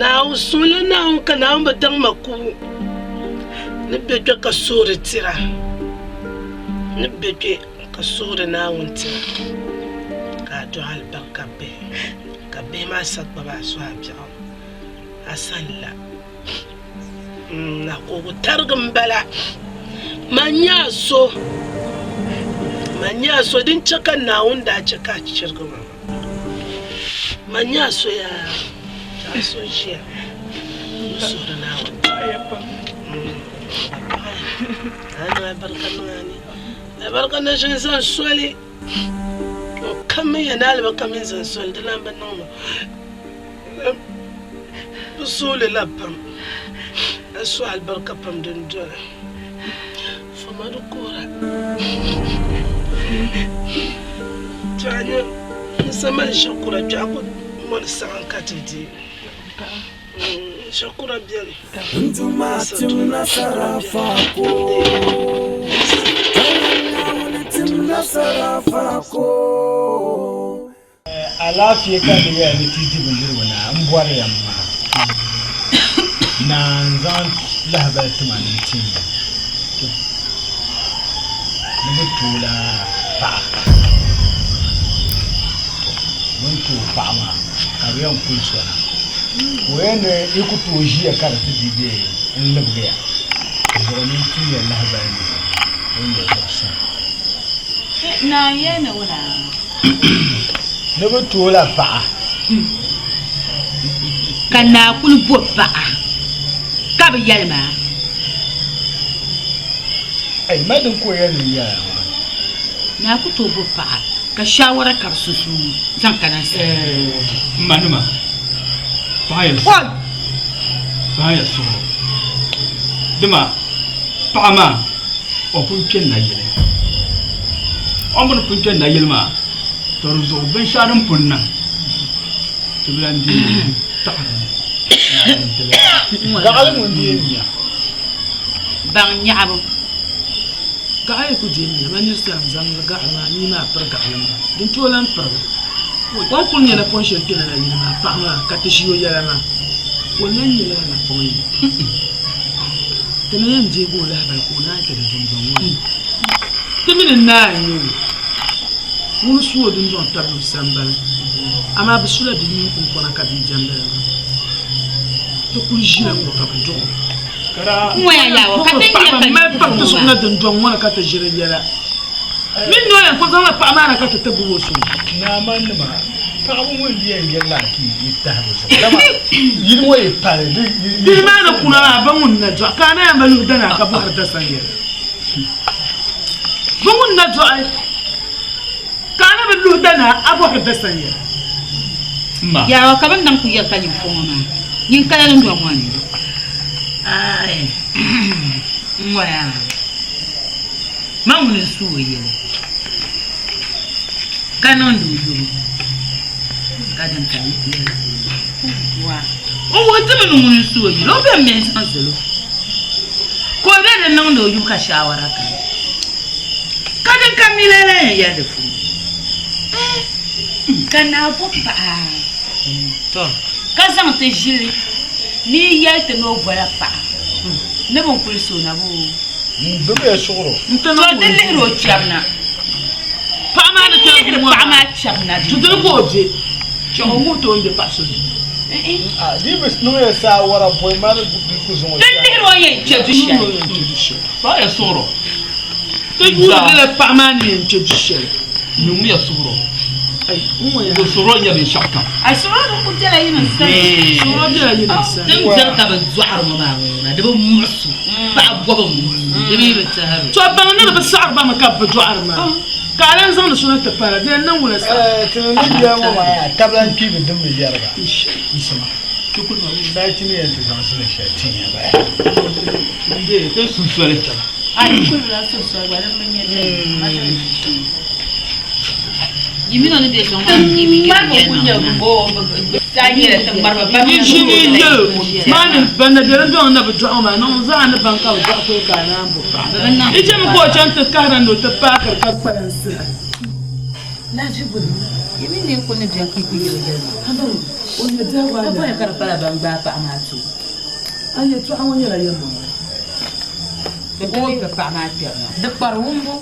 Naawuni suŋla Naawuni ka Naawuni bi daŋ ma kubu ni be kpe ka suhuri tira ni be kpe ka suhuri Naawuni tira ka a dɔɣi alibarika bihi ka bihi maa sa gbubi a zuɣu a biɛɣu a sani la. Nakubu tarigi m-bala. Man nyɛ a so, man nyɛ a so din chɛ ka Naawuni daa chɛ ka a chirigi ma maa. Man nyɛ a so yaa, ka a so ʒiya n-suhiri Naawuni tira. A paɣiya, ka a niŋ alibarika niŋ a ni. Alibarika na ʒini zani soli. N kamiya ni alibarika mini zani soli, di lan bi niŋ ma. Bɛ suhili la pam, ka suhi alibarika pam din doli. Foma di kuhira. Tɔha nya n sa mali ʒe kura kpe a ku mɔni saɣim ka ti di. Ʒe kura beni. N Duuma tim nasara faako. Tim nasara faako. Alaafee ka di yɛli ni ti di bindirigu na m bɔri ya maa naa n zaŋ lahabali tima ni n tin ya ni bɛ tooi la paɣa to bɛ ni tooi paɣa maa ka bɛ yɛn kuli so na ka o yɛn ni yi ku tooi ʒiya ka di ti di bee n libigi ya zuɣu ni n tin ya lahabali ni o ni nyɛ zuɣu suŋ. Naa n yɛli ni wula? Ni bɛ tooi la paɣa. Ka naa kuli bo paɣa ka bɛ yɛli maa. Ai, ma din ka o yɛli ni n yɛli a maa. Naa ku tooi bo paɣa ka shaawara ka bɛ sunsuuni zaŋ kana n-sani. M manima, paɣa ya suɣuro. Dama paɣa maa o pun kpe nayili. O mi ni pun kpe nayili maa, to di zuɣu binshɛɣu din pun niŋ ti bi lan deei taɣiri ni Naawuni n-ti li. Gaɣili ŋun deei mia. Baŋ nyaɣibu. Gaɣa yi ku deei mia, man nir saha n-zaŋ gaɣili maa mia maa piri gaɣili maa, din tooi lan pirigi. O ni kul nya napɔŋ shɛli kpe lala yili maa, paɣa maa ka ti ʒi o yɛla maa, o lan nyɛla napɔŋ yi. Ti ni yɛn deegi o lahibali ka o naan ti di dundɔŋ ŋɔ ni. Ti mi ni naa n-nyɛ o. Ŋun su o dundɔŋ tabili o sambani. Amaa bɛ sula bia mini kuŋkɔna ka bia diɛmdi li maa. Ti kul ʒila ŋ-ŋɔ ka bɛ duɣi o. Mali paɣ ti zuɣu na dundɔŋ ŋɔ ni ka ti ʒiri yɛla. Mini ni o yɛn kul zaŋla paɣa maa na ka ti ti gbubi o suŋ. Naa manima, paɣaba ŋɔ n-di yɛn yɛli lala ka yi tahi bɛ zuɣu, dama yili ŋɔ yi pali di yi. Bihi maa ni kuna maa, bɛ ŋun na dɔɣi ka a na yɛn bi luhi danaa ka bɔhiri dasan yɛla. Bɛ ŋun na dɔɣi ka a na bi luhi danaa a bɔhiri dasan yɛla. Yaha, ka bɛ ni daŋ kuli yɛli ka nyin fɔŋɔ maa, nyin kala dundɔŋ ŋɔ ni. Aai! N-ŋɔya! Man ŋuni n-su o yɛli, ka niŋdi o yobu, ka din ka yi yɛli wa. O wuhi ti mi ni ŋuni n-su o yɛli, o bemi mi n-zaŋ zali o, ka o be di niŋdi o yubu ka shaawara kani, ka din ka mi lala yɛn yɛli di puuni. Ka naa bo paɣa, tɔ, ka zaŋ ti ʒili ni yi yɛli ti ni o bola paɣa ni bɛ ni kuli so na boo? N gbubi ya suɣuro. To di lihiri o kpɛbu na. Paɣa maa ni Di lihiri paɣa maa kpɛbu na. Di dini ka o be kpɛŋ o wuhi ti o ni be paɣa so ni. Di bi niŋ ya saawara bɔi maa ni di ku zaŋ o Di lihiri o yɛn kpɛ du shɛli. Paɣa ya suɣuro. Ti yuuni la paɣa maa ni yɛn kpɛ du shɛli. Niŋmiya suɣuro. Bɛ suɣuro n-nyɛ binshɛɣu kam. A suɣuro din kuli bela yi nim sani. Suɣuro bela yi nim sani. Din diri ka bɛ dɔɣiri ŋɔ maa ŋuna di bi muɣisi o. Paɣa bɔbu m-muɣisi o, di mi bi tahiri o. To baŋ ni di bi saɣiri ba mi ka bɛ bi dɔɣiri maa, ka a lan zaŋdi so na ti pala, di yɛn niŋ wula saha? Ti ni niŋ bia ŋɔ maa yaa, tabila n-kpi bi dimdi yɛriga. N-sima. Daa ti ni yɛn ti zaŋ zili shɛli tin ya bala. Ti su soli. A yi kuli bi lahi su soli gba din bi nyɛ dini. Yi mini o ni be zuŋ maa n-kpi mi yɛli yɛli niŋ maa. Yi ʒini yɛl o maa ni ban na be di dɔŋ na bi dɔɣi o maa niŋ zaa ni baŋ ka bi dɔɣi pɔi ka a naan bo paɣa. Yi chemi ka o chaŋ ti kahira ni o ti paakiri ka kpalansi la. Lahaʒi buni. Yi mi ni n kuli ni beni ka yi kuli yɛli yɛli ma. Ka bɔya ka di pala ban gbaai paɣa maa ti o. A yɛltɔɣa ŋɔ nyɛla yɛlimaŋli. Di lihiri paɣa maa kpɛri na. Di kpari wumbu.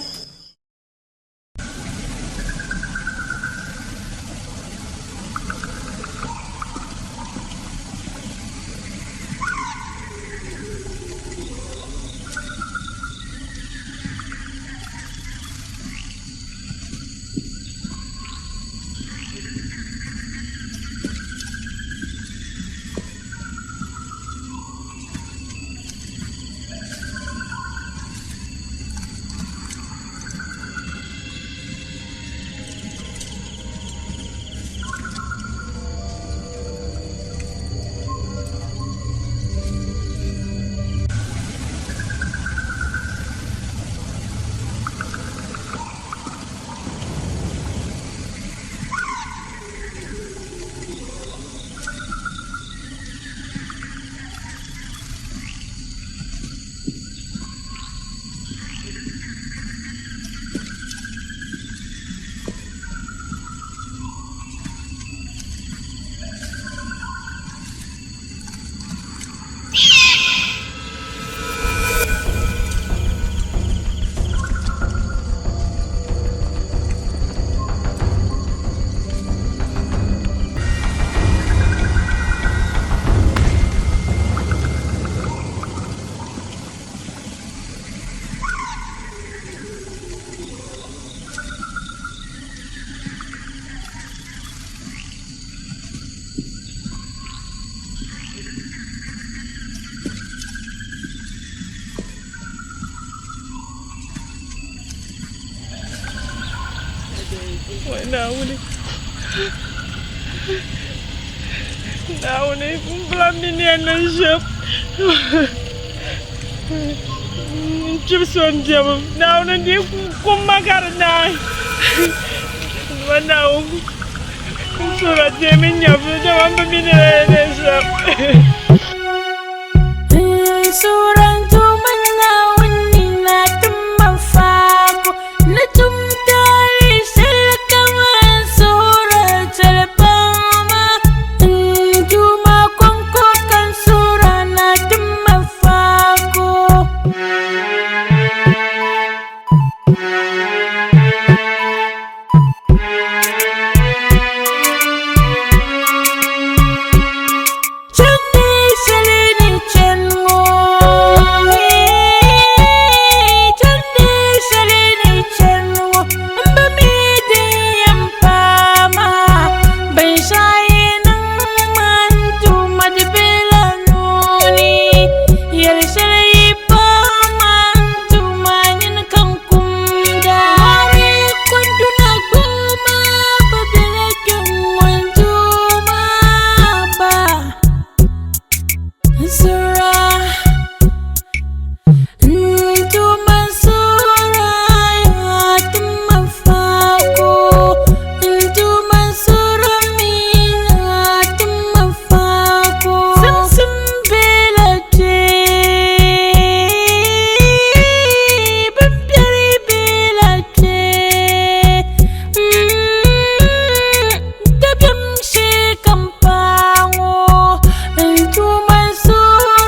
Naawuni Naawuni m bila mi ni yɛn niŋ shɛm n kpiri so n biɛbu Naawuni di kum ma ka di naai ma Naawuni n suhura deemi n nyɛvuli dama m bi mi ni yɛn niŋ shɛm. Dabiɛm shee ka m paai ŋɔ, n Duuma n suhiri.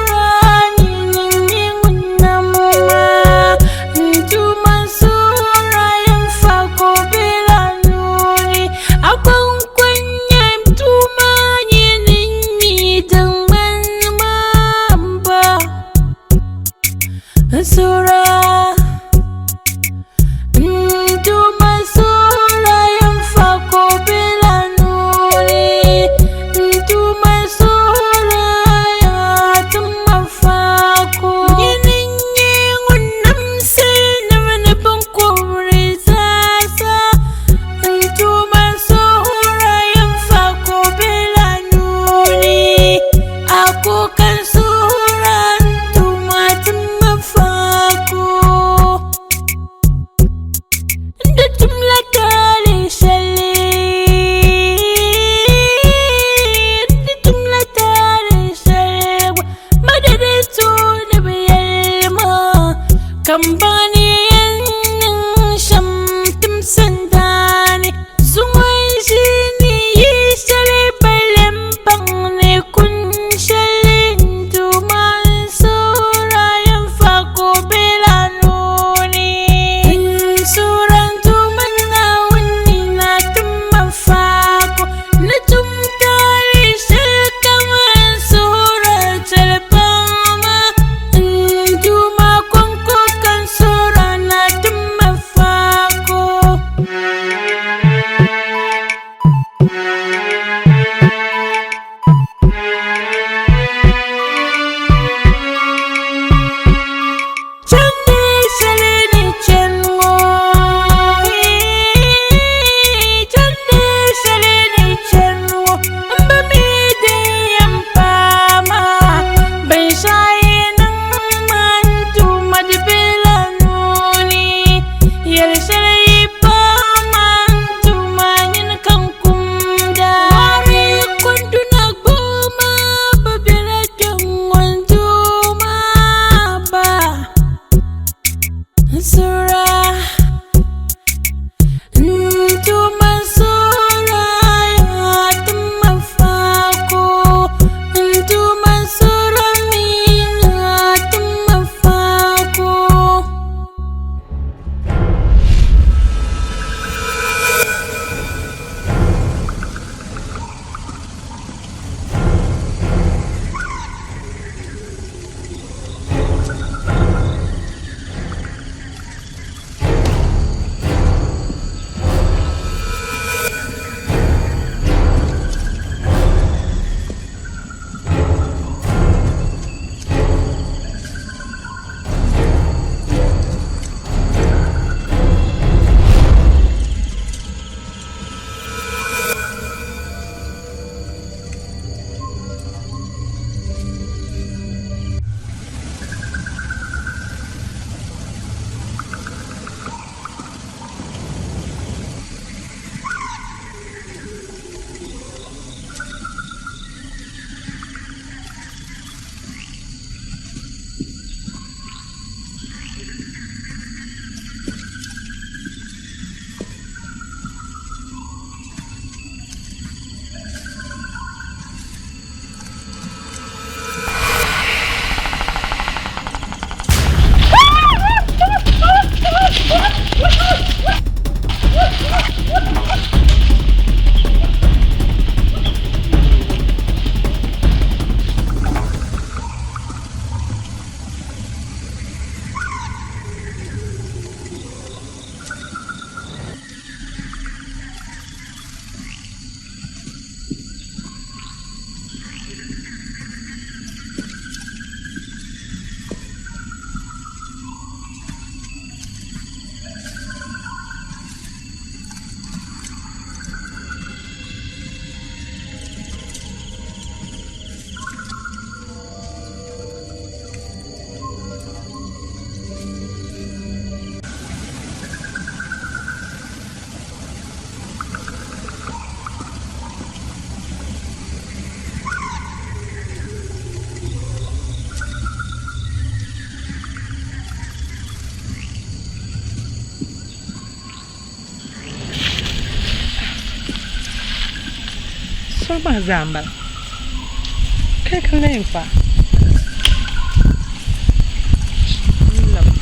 Soli maa zaa m-bala. Kai ka n lahi yɛn kpa? N labi.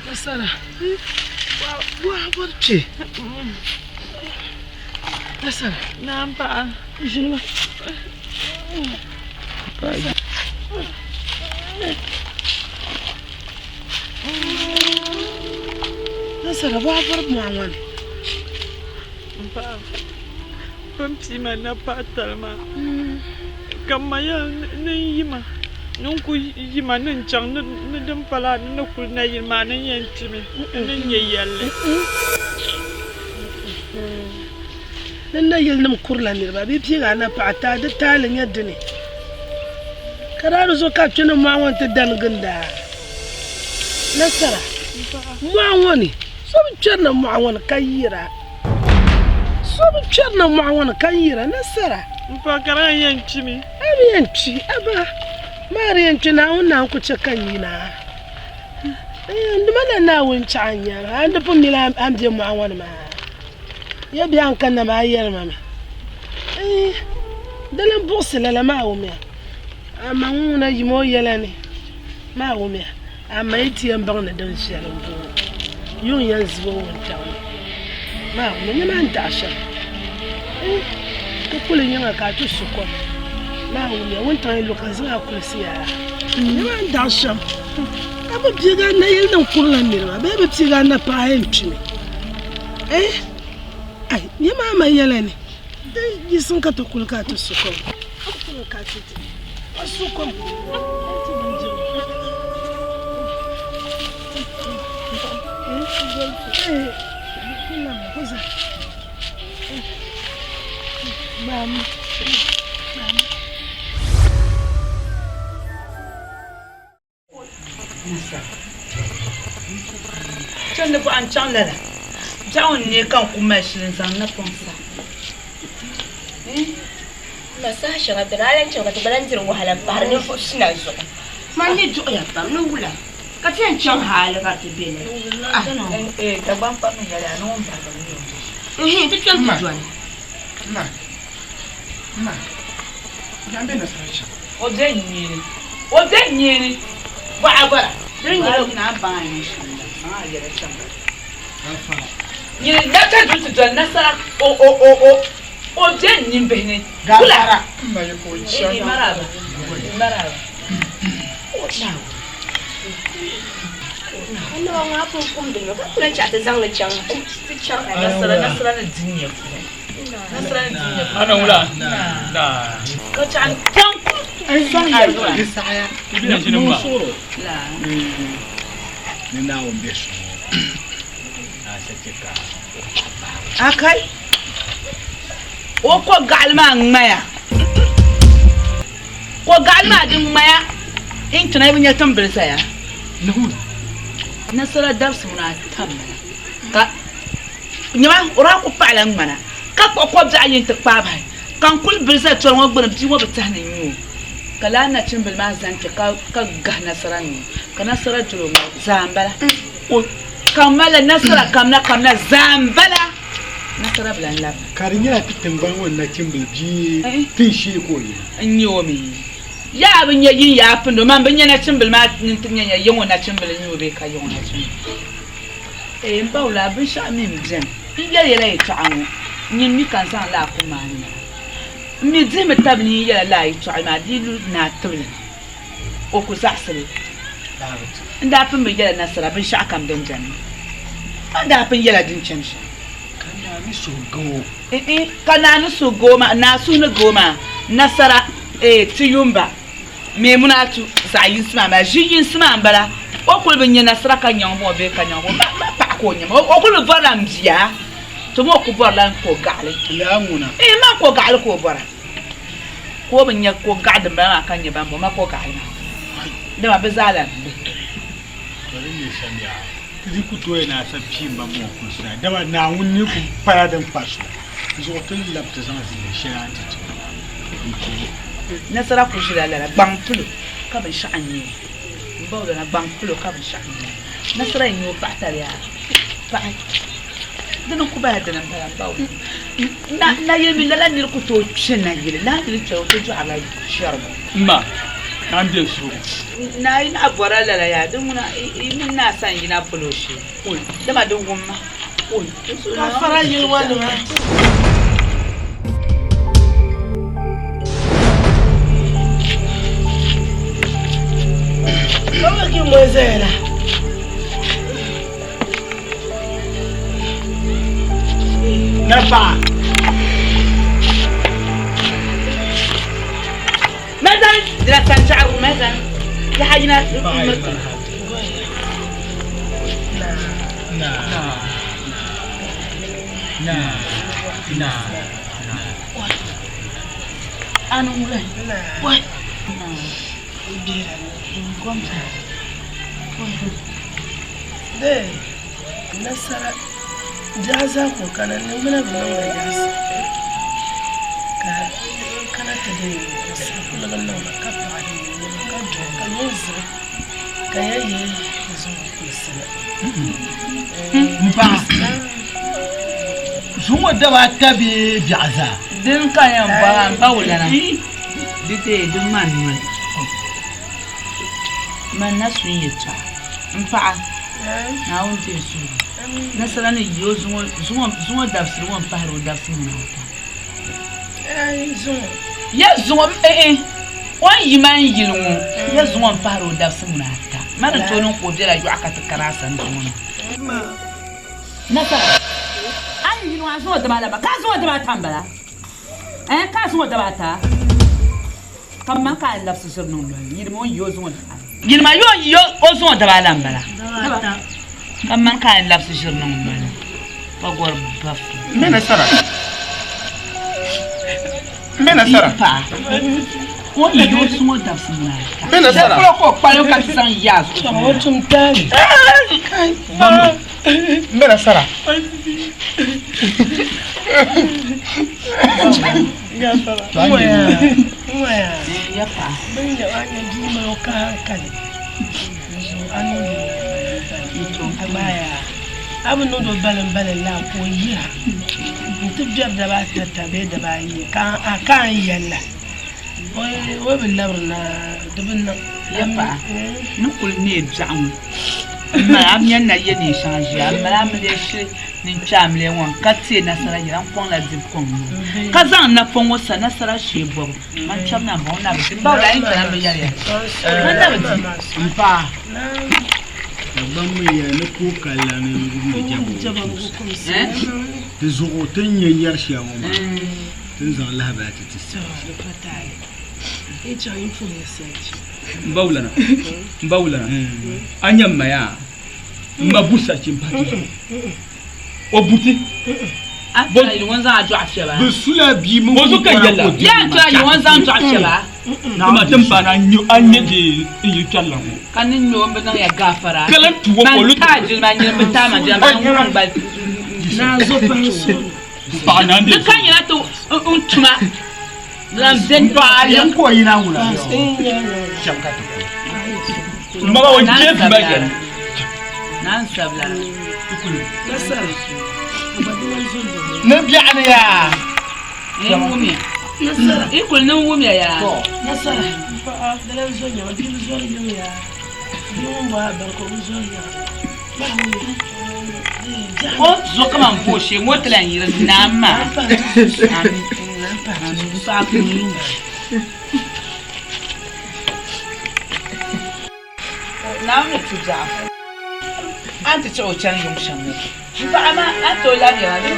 Nasara. Wa bɔri kpe. Nasara. Naam paɣa. Ʒini Nasara wa bɔri mɔɣu ŋɔ ni. Paɣa bɛ ni pii ma napaɣatali maa ka m ma yɛli ni n yi ma ni n ku yi ma ni n chaŋ ni din pala ni ni kuli nayili maa ni n yɛn kpimi ni n nyɛ yɛlli. Ni nayilinim kurila niriba bɛ piigi a napaɣa ti a di taali nyɛ dini? Ka daa di zuɣu ka a kpe ni mɔɣu ŋɔ nti dani ginda a nasara mɔɣu ŋɔ ni. So bi kpɛrina mɔɣu ŋɔ ni ka yira. So bi kpɛrina mɔɣu ŋɔ ni ka yira nasara. M paɣa ka di yɛn kpimi. A bi yɛn kpi, a ba maa di yɛn kpi Naawuni naan ku chɛ ka n yina. N dima la Naawuni chaɣ n nyari a ni pun mini a ni be mɔɣu ŋɔ ni maa. Ya bee a ni kanna maa a yɛli ma mi. Di lan buɣisi lala maa wumiya. Amaa ŋun ŋuna yim o yɛla ni maa wumiya. Amaa yi ti yɛn baŋ ni din viɛli m-bɔŋɔ, yuŋ yɛn zib o wuntaŋ ni maa wumiya. Nyama a ni daɣi shɛm ti kuli yiŋa ka a ti su kom maa wumiya. Wuntaŋ yi lu ka zaŋ a kulisi yaa. Nyama a ni daɣi shɛm ka bi piigi a nayili din kurila niriba bee bi piigi a napaɣa yɛn kpimi. Eh! Ai, nyama a ma yɛla ni di yiɣisim ka ti kuli ka a ti su kom. A kuli ka ti ti su kom. Ti bindirigu. Eh, Gbaami. Gbaami. Chandi bɔɣa n-chaŋ lala biɛɣu n-neei ka n ku mali shili n-zaŋ napɔŋ sa. Ma saha shɛŋa beni a lahi chaŋ ka ti gba lahi diri wahala m-pahiri ninvuɣ suna zuɣu. Man ni duɣiya pam ni wula ka ti yɛn chaŋ hali ka di ti be lala. Dagbaŋ pam mi yɛliya ni ŋun baligi mi o di. N-hi, ti kpɛm ti dɔni. Ma, ma, ma, be nasara chaŋ. O be n nyee ni. O be n nyee ni. Bɔɣa bɔra. Di nyɛla ŋun a baŋ a ni shɛm la, zaŋ a yɛla chaŋ ba. Nyini na ka du ti doli nasara o o o o o be n nimbihi ni. Wula? Eh, maraba. Maraba. O Naawuni. Anaba ŋɔ a pun kumdi mi ka ku lahi chaɣ ti zaŋ li chaŋ ti chaŋ. Nasara nasara ni di nya puli. Nasara ni di nya puli. Ana wula? Ka chaɣ chaŋ sɔŋ yɛligu. Di saɣaya ni Naawuni be suŋ ŋɔ a sa chɛ ka o paɣa paagi. Akai o ko gaɣali maa ŋmaya ko gaɣali maa din ŋmaya n tuna bi nya timbili saya nasara dabisi ŋuna tam ka nyama o daa ku paɣila ŋmana. Ka kpuɣi kɔbiɛɣu yi nti kpaai bahi, ka n kul bili zali toli ŋɔ gbini bia ŋɔ bi tɛhi ni n nya o. Ka lala nachimbila maa zani kpe ka gahi nasara n-nya o, ka nasara dol o ŋɔ, zaa m-bala. Ka m malila nasara kamina kamina, zaa m-bala. Nasara bi lan labina. Ka di nyɛla ti tiŋgbani ŋɔ ni nachimbila bia tinshee ka o yina. N nya o mi. Yaa bi nya yin yaa pindi o, man bi nya nachimbila maa nti nya nya yiŋ o nachimbila n-nya o bee ka yiŋ o nachimbila. Ee, m ba wula, binshɛɣu mi m-beni. N yɛli ya la yɛtɔɣa ŋɔ, nyini mi ka n zaŋ lala kum maa niŋ a. M mi dihimi tabili ni yi yɛla lala yɛtɔɣili maa di yi lu naa tibili ni, o ku zaɣisi li. N daa pun bi yɛla nasara binshɛɣukam din beni maa. N daa pun yɛla din chani shɛm. Ka naa ni suhu ga o. N-i, ka naa ni suhu ga o maa, naa suhu ni ga o maa, nasara, ee, ti yumba. Maimunatu, zaɣ yinsi maa m-bala, ʒi yinsi maa m-bala. O kuli bi nya nasara ka nyaŋ ba o bee ka nyaŋ ba o. Ma paɣa ka o nya ma. O kuli bi bɔrila m bia. To ma o kuli bɔrila n ko gaɣili. Lala ŋuna. Iin, ma ko gaɣili ka o bɔra. Ka o bi nya ko gaɣa dimbala maa ka nya ban bɔ ma ko gaɣili maa. Dama bɛ zaa lan bi. To di nyɛ shɛm yaa, ti di ku tooi ni a sa pii m ba ŋɔ kulisi na, dama Naawuni ni ku pala din kpa so zuɣu ti ni lab ti zaŋ zinli shɛli a nti ti o n-ti o. Nasara ku ʒila lala gbaŋ pilo ka binshɛɣu n-nyɛ o. M ba o lana gbaŋ pilo ka binshɛɣu n-nyɛ o. Nasara yi nya o paɣa tali yaa, paɣi dini n-ku bala dini m-bala m ba o lana. Nayili mi lala niri ku tooi kpe nayili, lala niri kpɛri o ti dɔɣirila chɛrigu. M ma, ka n be n suhigu. Naa yi naɣ bɔrila lala yaa, di ŋuna yi mini naa sani yina polo shee, dama di wum ma. Ka fara yili ŋɔ nima. Kama ki mo zaya la. Nafa. Mazan, dila sanchaɣu mazan. Yaha yina miriti. Anu wula. Wai. Dee nasara biɛɣu zaa ka o kana niŋgbuna bi niŋ ma yaɣisi ka n kana ti dee sakuliga niŋ ma ka paɣi di nɛma ka duɣi ka nyɛ zibi ka ya yihi zaŋ o kulisi na. M paɣa, zuŋɔ daba ata bee biɛɣu zaa? Din ka yɛn bɔra m ba wulana di dee di ŋmani noli. Man na su n yɛtɔɣa m paɣa Naawuni deei suhigu nasara ni yi o zuŋɔ dabisili ŋɔ m-pahiri o dabisi muna ata. Ya zuŋɔ eh o ni yi man yili ŋɔ ya zuŋɔ m-pahiri o dabisi muna ata. Man ni tooi niŋ ka o bela yɔɣu ka ti kari a sani zuŋɔ maa. Nasara, a yi yili ŋɔ a zuŋɔ daba ala ka a zuŋɔ daba ata m-bala eh ka a zuŋɔ daba ata. Ka man ka a labisi ʒiri niŋ noli ni, yilima o ni yi o zuŋɔ daba. Yilima yi o ni yi o zuŋɔ daba ala m-bala. Ka man ka a labisi ʒiri niŋ noli ni, ka gɔri bafu. M be nasara. M be nasara. Yi paɣa o ni yi o zuŋɔ dabisi muna ata. M be nasara. Shɛli polo ka o kpalim ka ti zaŋ yaa zuɣu. O tum taali. M be nasara. A bi niŋdi o balimbalim laa ka o yiha nti biɛri daba ata bee daba ayi ka a ni yɛli la o bi labirina di bi niŋ. Ya paɣa ni kuli neei biɛɣu ŋɔ m-mali a mi ni na ye neen shɛŋa ʒiya a mali amiliya shili ni n-kpe amiliya ŋɔ ka teei nasara yɛla n kɔŋla dibu kɔŋ ŋɔ ka zaŋ napɔŋ ŋɔ sa nasara shee bɔbu man kpɛbu na m-bɔŋɔ na bi di m-baŋ la a yi kpɛla m bi yɛli ya man na bi di. M paɣa, Dagbaŋ mi yɛli ni kuhi kali la ni wumdi jɛba o kumsi. Di zuɣu ti ni nya yɛri shɛli ŋɔ maa, ti ni zaŋ lahabali ti ti M ba wulana, m ba wulana, a nya m ma yaa, m ma bu sachi m-pahi ti zuɣu. O buti. Bɛ sula bia mini O zuɣu ka kunkɔna yɛlla. ka o diri ma chaɣ. Dama ti ni paai ni a nya di n yili kpɛrila ŋɔ. Ka ni nya o ni bi niŋ ya gaafara. Ka lan tu o ka o lu Man taai jilima nyini bi taai ma jilima man wurim gba. Naa zo pahi soli. Di ka nyɛla ti n tuma lan bɛ Paɣa yɛm ka o yina ŋuna chɛm ka ti ku. M ba o je vi ba jɛli. Naan sabila. Ni biɛɣu ni yaa. Yi kuli niŋ wumiya yaa. Nasara, paɣa di lan zo nyaŋ bia bi zɔri yiŋ yaa. Bia ŋun bɔhi a bari ka o bi zɔri yiŋa. O zo kaman bo shee ŋɔ ti lan yiri naa maa. Naawuni ti biɛɣu a ni ti chɛ o chani yuŋ shɛm ni m paɣa maa a ni tooi labi ya maa bee?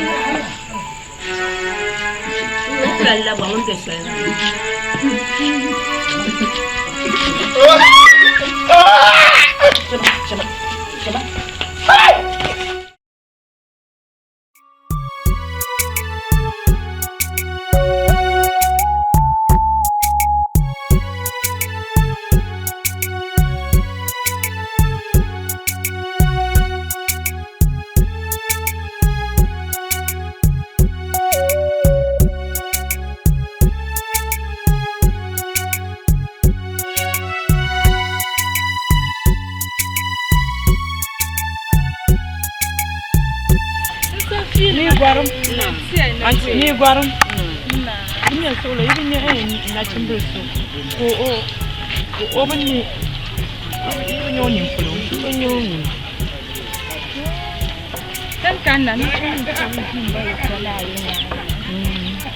Ni gɔrim anti ni gɔrim n nyɛ suɣulo yi bi nyɛ nachimbili so ka o bi ne yi bi nyɛ o nini polo o nyɛ o nini.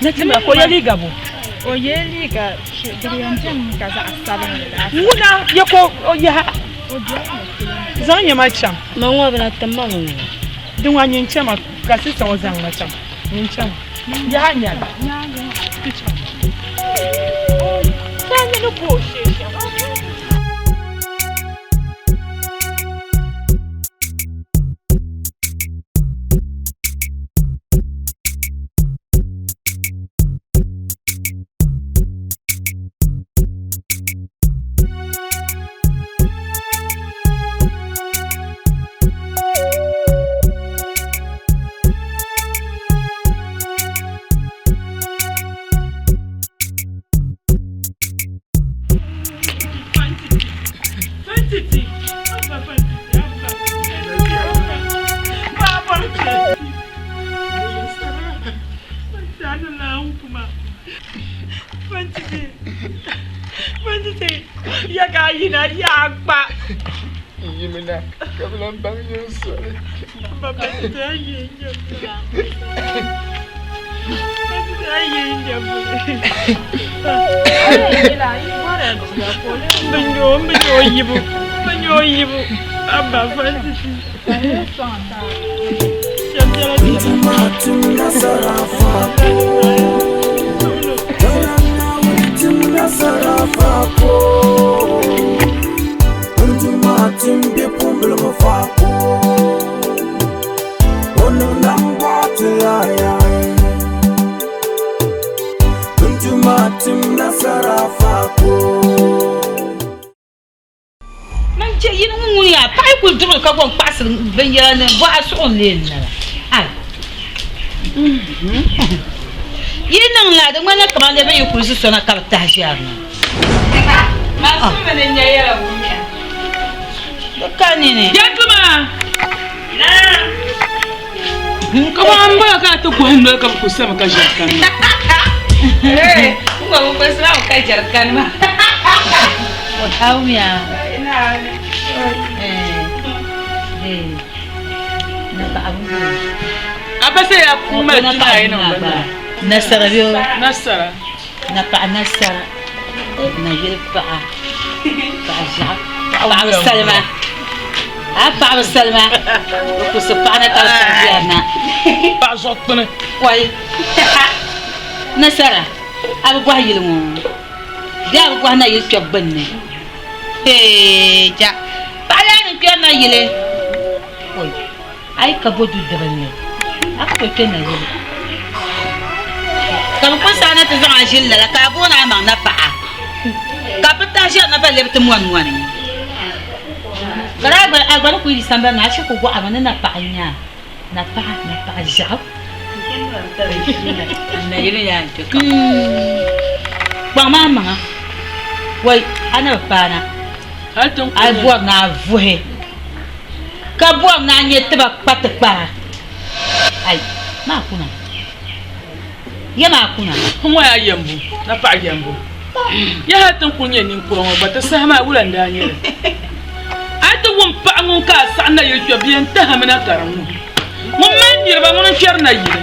Nachimbila ka o yɛ liiga bo? O yɛ liiga di yɛn bɛni ka zaɣ sabinli laasabu. Ŋuna yɛ ka o yaha zaŋ nyɛma chaŋ. Ma ŋɔ bi na tim ma ŋɔ. Di ŋɔ nyin chama ka sista ŋɔ zaŋ ma chaŋ nyin chama yaha nyɛla ti chaŋ. Saa nyɛ ni bo o shee shɛm. Ya ka a yina yaa kpa. N yimina ka bi lan baŋ yin soli. Man je yini ŋun ŋun yaa paɣa yi kuli duɣili ka gom kpaɣisiri binyɛra ni bɔɣa suɣu n-lee n-nala. Ai! Yi niŋ la di ŋmanila kaman dee bɛ yi kuli zi so na ka bɛ tahi ʒiɛri na. Di ka nini. Jɛtuma! Kaman m bala ka a ti kɔhi noli ka bɛ ku sami ka ʒiɛri kani maa. N gba bi kuli sami ka ʒiɛri kani maa. Awumiya. A ba sai ya mali tuna yi niŋ bini maa. Nasara bɛ o. Nasara. Na paɣa nasara. Na yili paɣa. Paɣa ʒiɛɣu. Paɣaba salima. A paɣaba salima. Bɛ kusi paɣa na ka bɛ paɣa biɛri na. Paɣa zuɣu kpini. Kɔi. Nasara. A bi bɔhi yili ŋɔ. Bee a bi bɔhi na yili kpɛbu gbunni. Hee ja. Paɣa yaa ni kpɛri na yili. Oi. A yi ka bo du dibinli, a ku tooi kpe nayili. Ka bɛ kuli saai na ti zaŋ a ʒili lala ka a booni a maŋ napaɣa, ka bɛ tahi ʒiɛri na ba lebi ti mɔni mɔni. Ka daa a gba ni kuli yi sambani ni a shiri ku gɔɣimi ni napaɣa n-nyɛ a, napaɣa, napaɣa ʒiɛɣu. Nayili yaa n-kpe kam. Kpaŋ maa maŋa, wai a ni bi paana, a bɔri ni a vuhi, ka bɔri ni a nya tiba kpa tikpara. Ai, maa kuna. Ya maa kuna. N ŋɔ yaa yɛmbu, napaɣa yɛmbu. Ya hali ti ni kuli nyɛ ninkura ŋɔ gba, ti saha maa wula n-daa nyɛ li? A yi ti wum paɣa ŋun ka a saɣi nayili kpɛbu, bɛ yɛn tahimi na ka di ŋɔ. Ŋun mali niriba, ŋuni n-kpɛri nayili.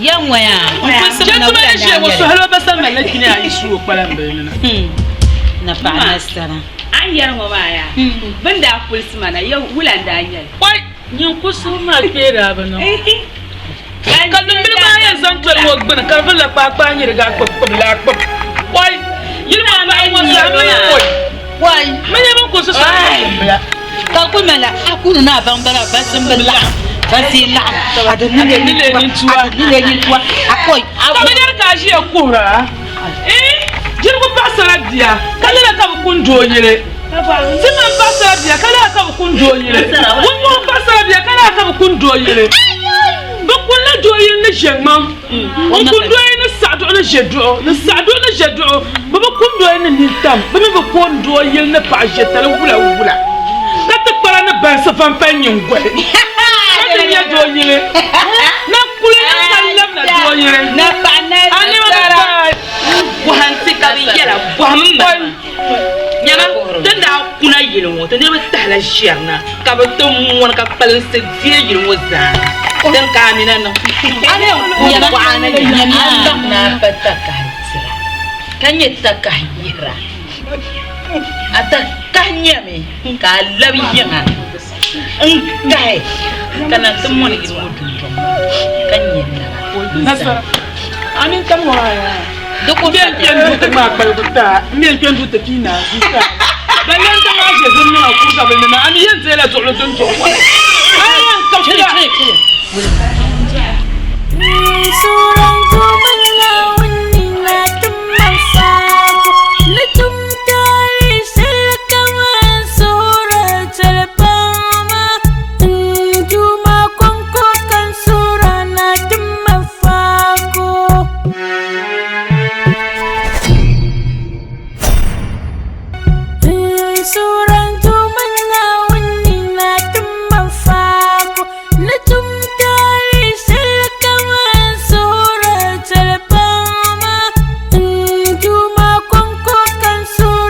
Ya ŋɔ yaa, n kulisi mi na wula n-daa nyɛ li? Jɛtuma ni ʒiya ŋɔ, Sohaliba ba sani malila kpini ayi su o kpalambil ni na. Napaɣa nasara. A ni yɛri ŋɔ maa yaa, bɛ ni daa kulisi ma na, ya wula n-daa nyɛ li? Wai! Nyin kulisibu maa kpee daa bi niŋ. Ka lumbili maa yɛn zaŋ toli ŋɔ gbuni ka di vilila kpaakpaa nyɛ di gaa kpib kpib laa kpib. Wai! Yili ŋɔ paɣa ŋɔ zaa mi koi. Wai! Mi nyɛ bin kulisi soli ŋɔ lumbila. Ka di kuli malila a kuli ni a baŋ bala basim bi laɣim basi laɣim a di ni lee nyin tuwa a koi. Ka bi yɛri ka a ʒiya kuhira. Ii! Jirigu paɣasara bia ka lala ka bi kuni doo yili. Timan paɣasara bia ka lala ka bi kuni doo yili. Wunmoŋ paɣasara bia ka lala ka bi kuni doo yili. Bi kunila doo yili ni ʒe ŋmaŋ. N kuni doo yili ni saɣiduɣu ni ʒe duɣu ni saɣiduɣu ni ʒe duɣu. Bi bi kuni doo yili ni nintam. Bi mi bi kooni doo yili ni paɣa ʒetali wula wula. Ka tikpara ni bansi vampali nyiŋgoli. Ka ti nya doo yili. Na kuli na ka labina doo yili. A nɛma bi paai. Bɔhim ti ka bɛ yɛla, bɔhim m ma maa. Nyama, ti ni daa kuna yili ŋɔ, ti niriba tahila ʒiɛri na ka bɛ ti mɔni ka kpalinsi deei yili ŋɔ zaa. Din ka a mi na niŋ. A ni yɛn kuhi bɔɣa ni nyama, a baŋ ni a pa takahi tira, ka nyɛ takahi yihira. A takahi nyami ka a labi yiŋa n-kahi ka na ti mɔni yili ŋɔ dundɔŋ ni ka nyɛ naba n-zani. Di ku bɛn kpe n-du ti ŋmaai kpaligu taa, m mi yɛn kpe n-du ti pii naanzuu taa. Ban yɛn zaŋ a ʒe zim niŋ a kuriga bili ni maa, a mi yɛn deela duɣili dundɔŋ ŋɔ ni. A yɛn kabisila. Sura.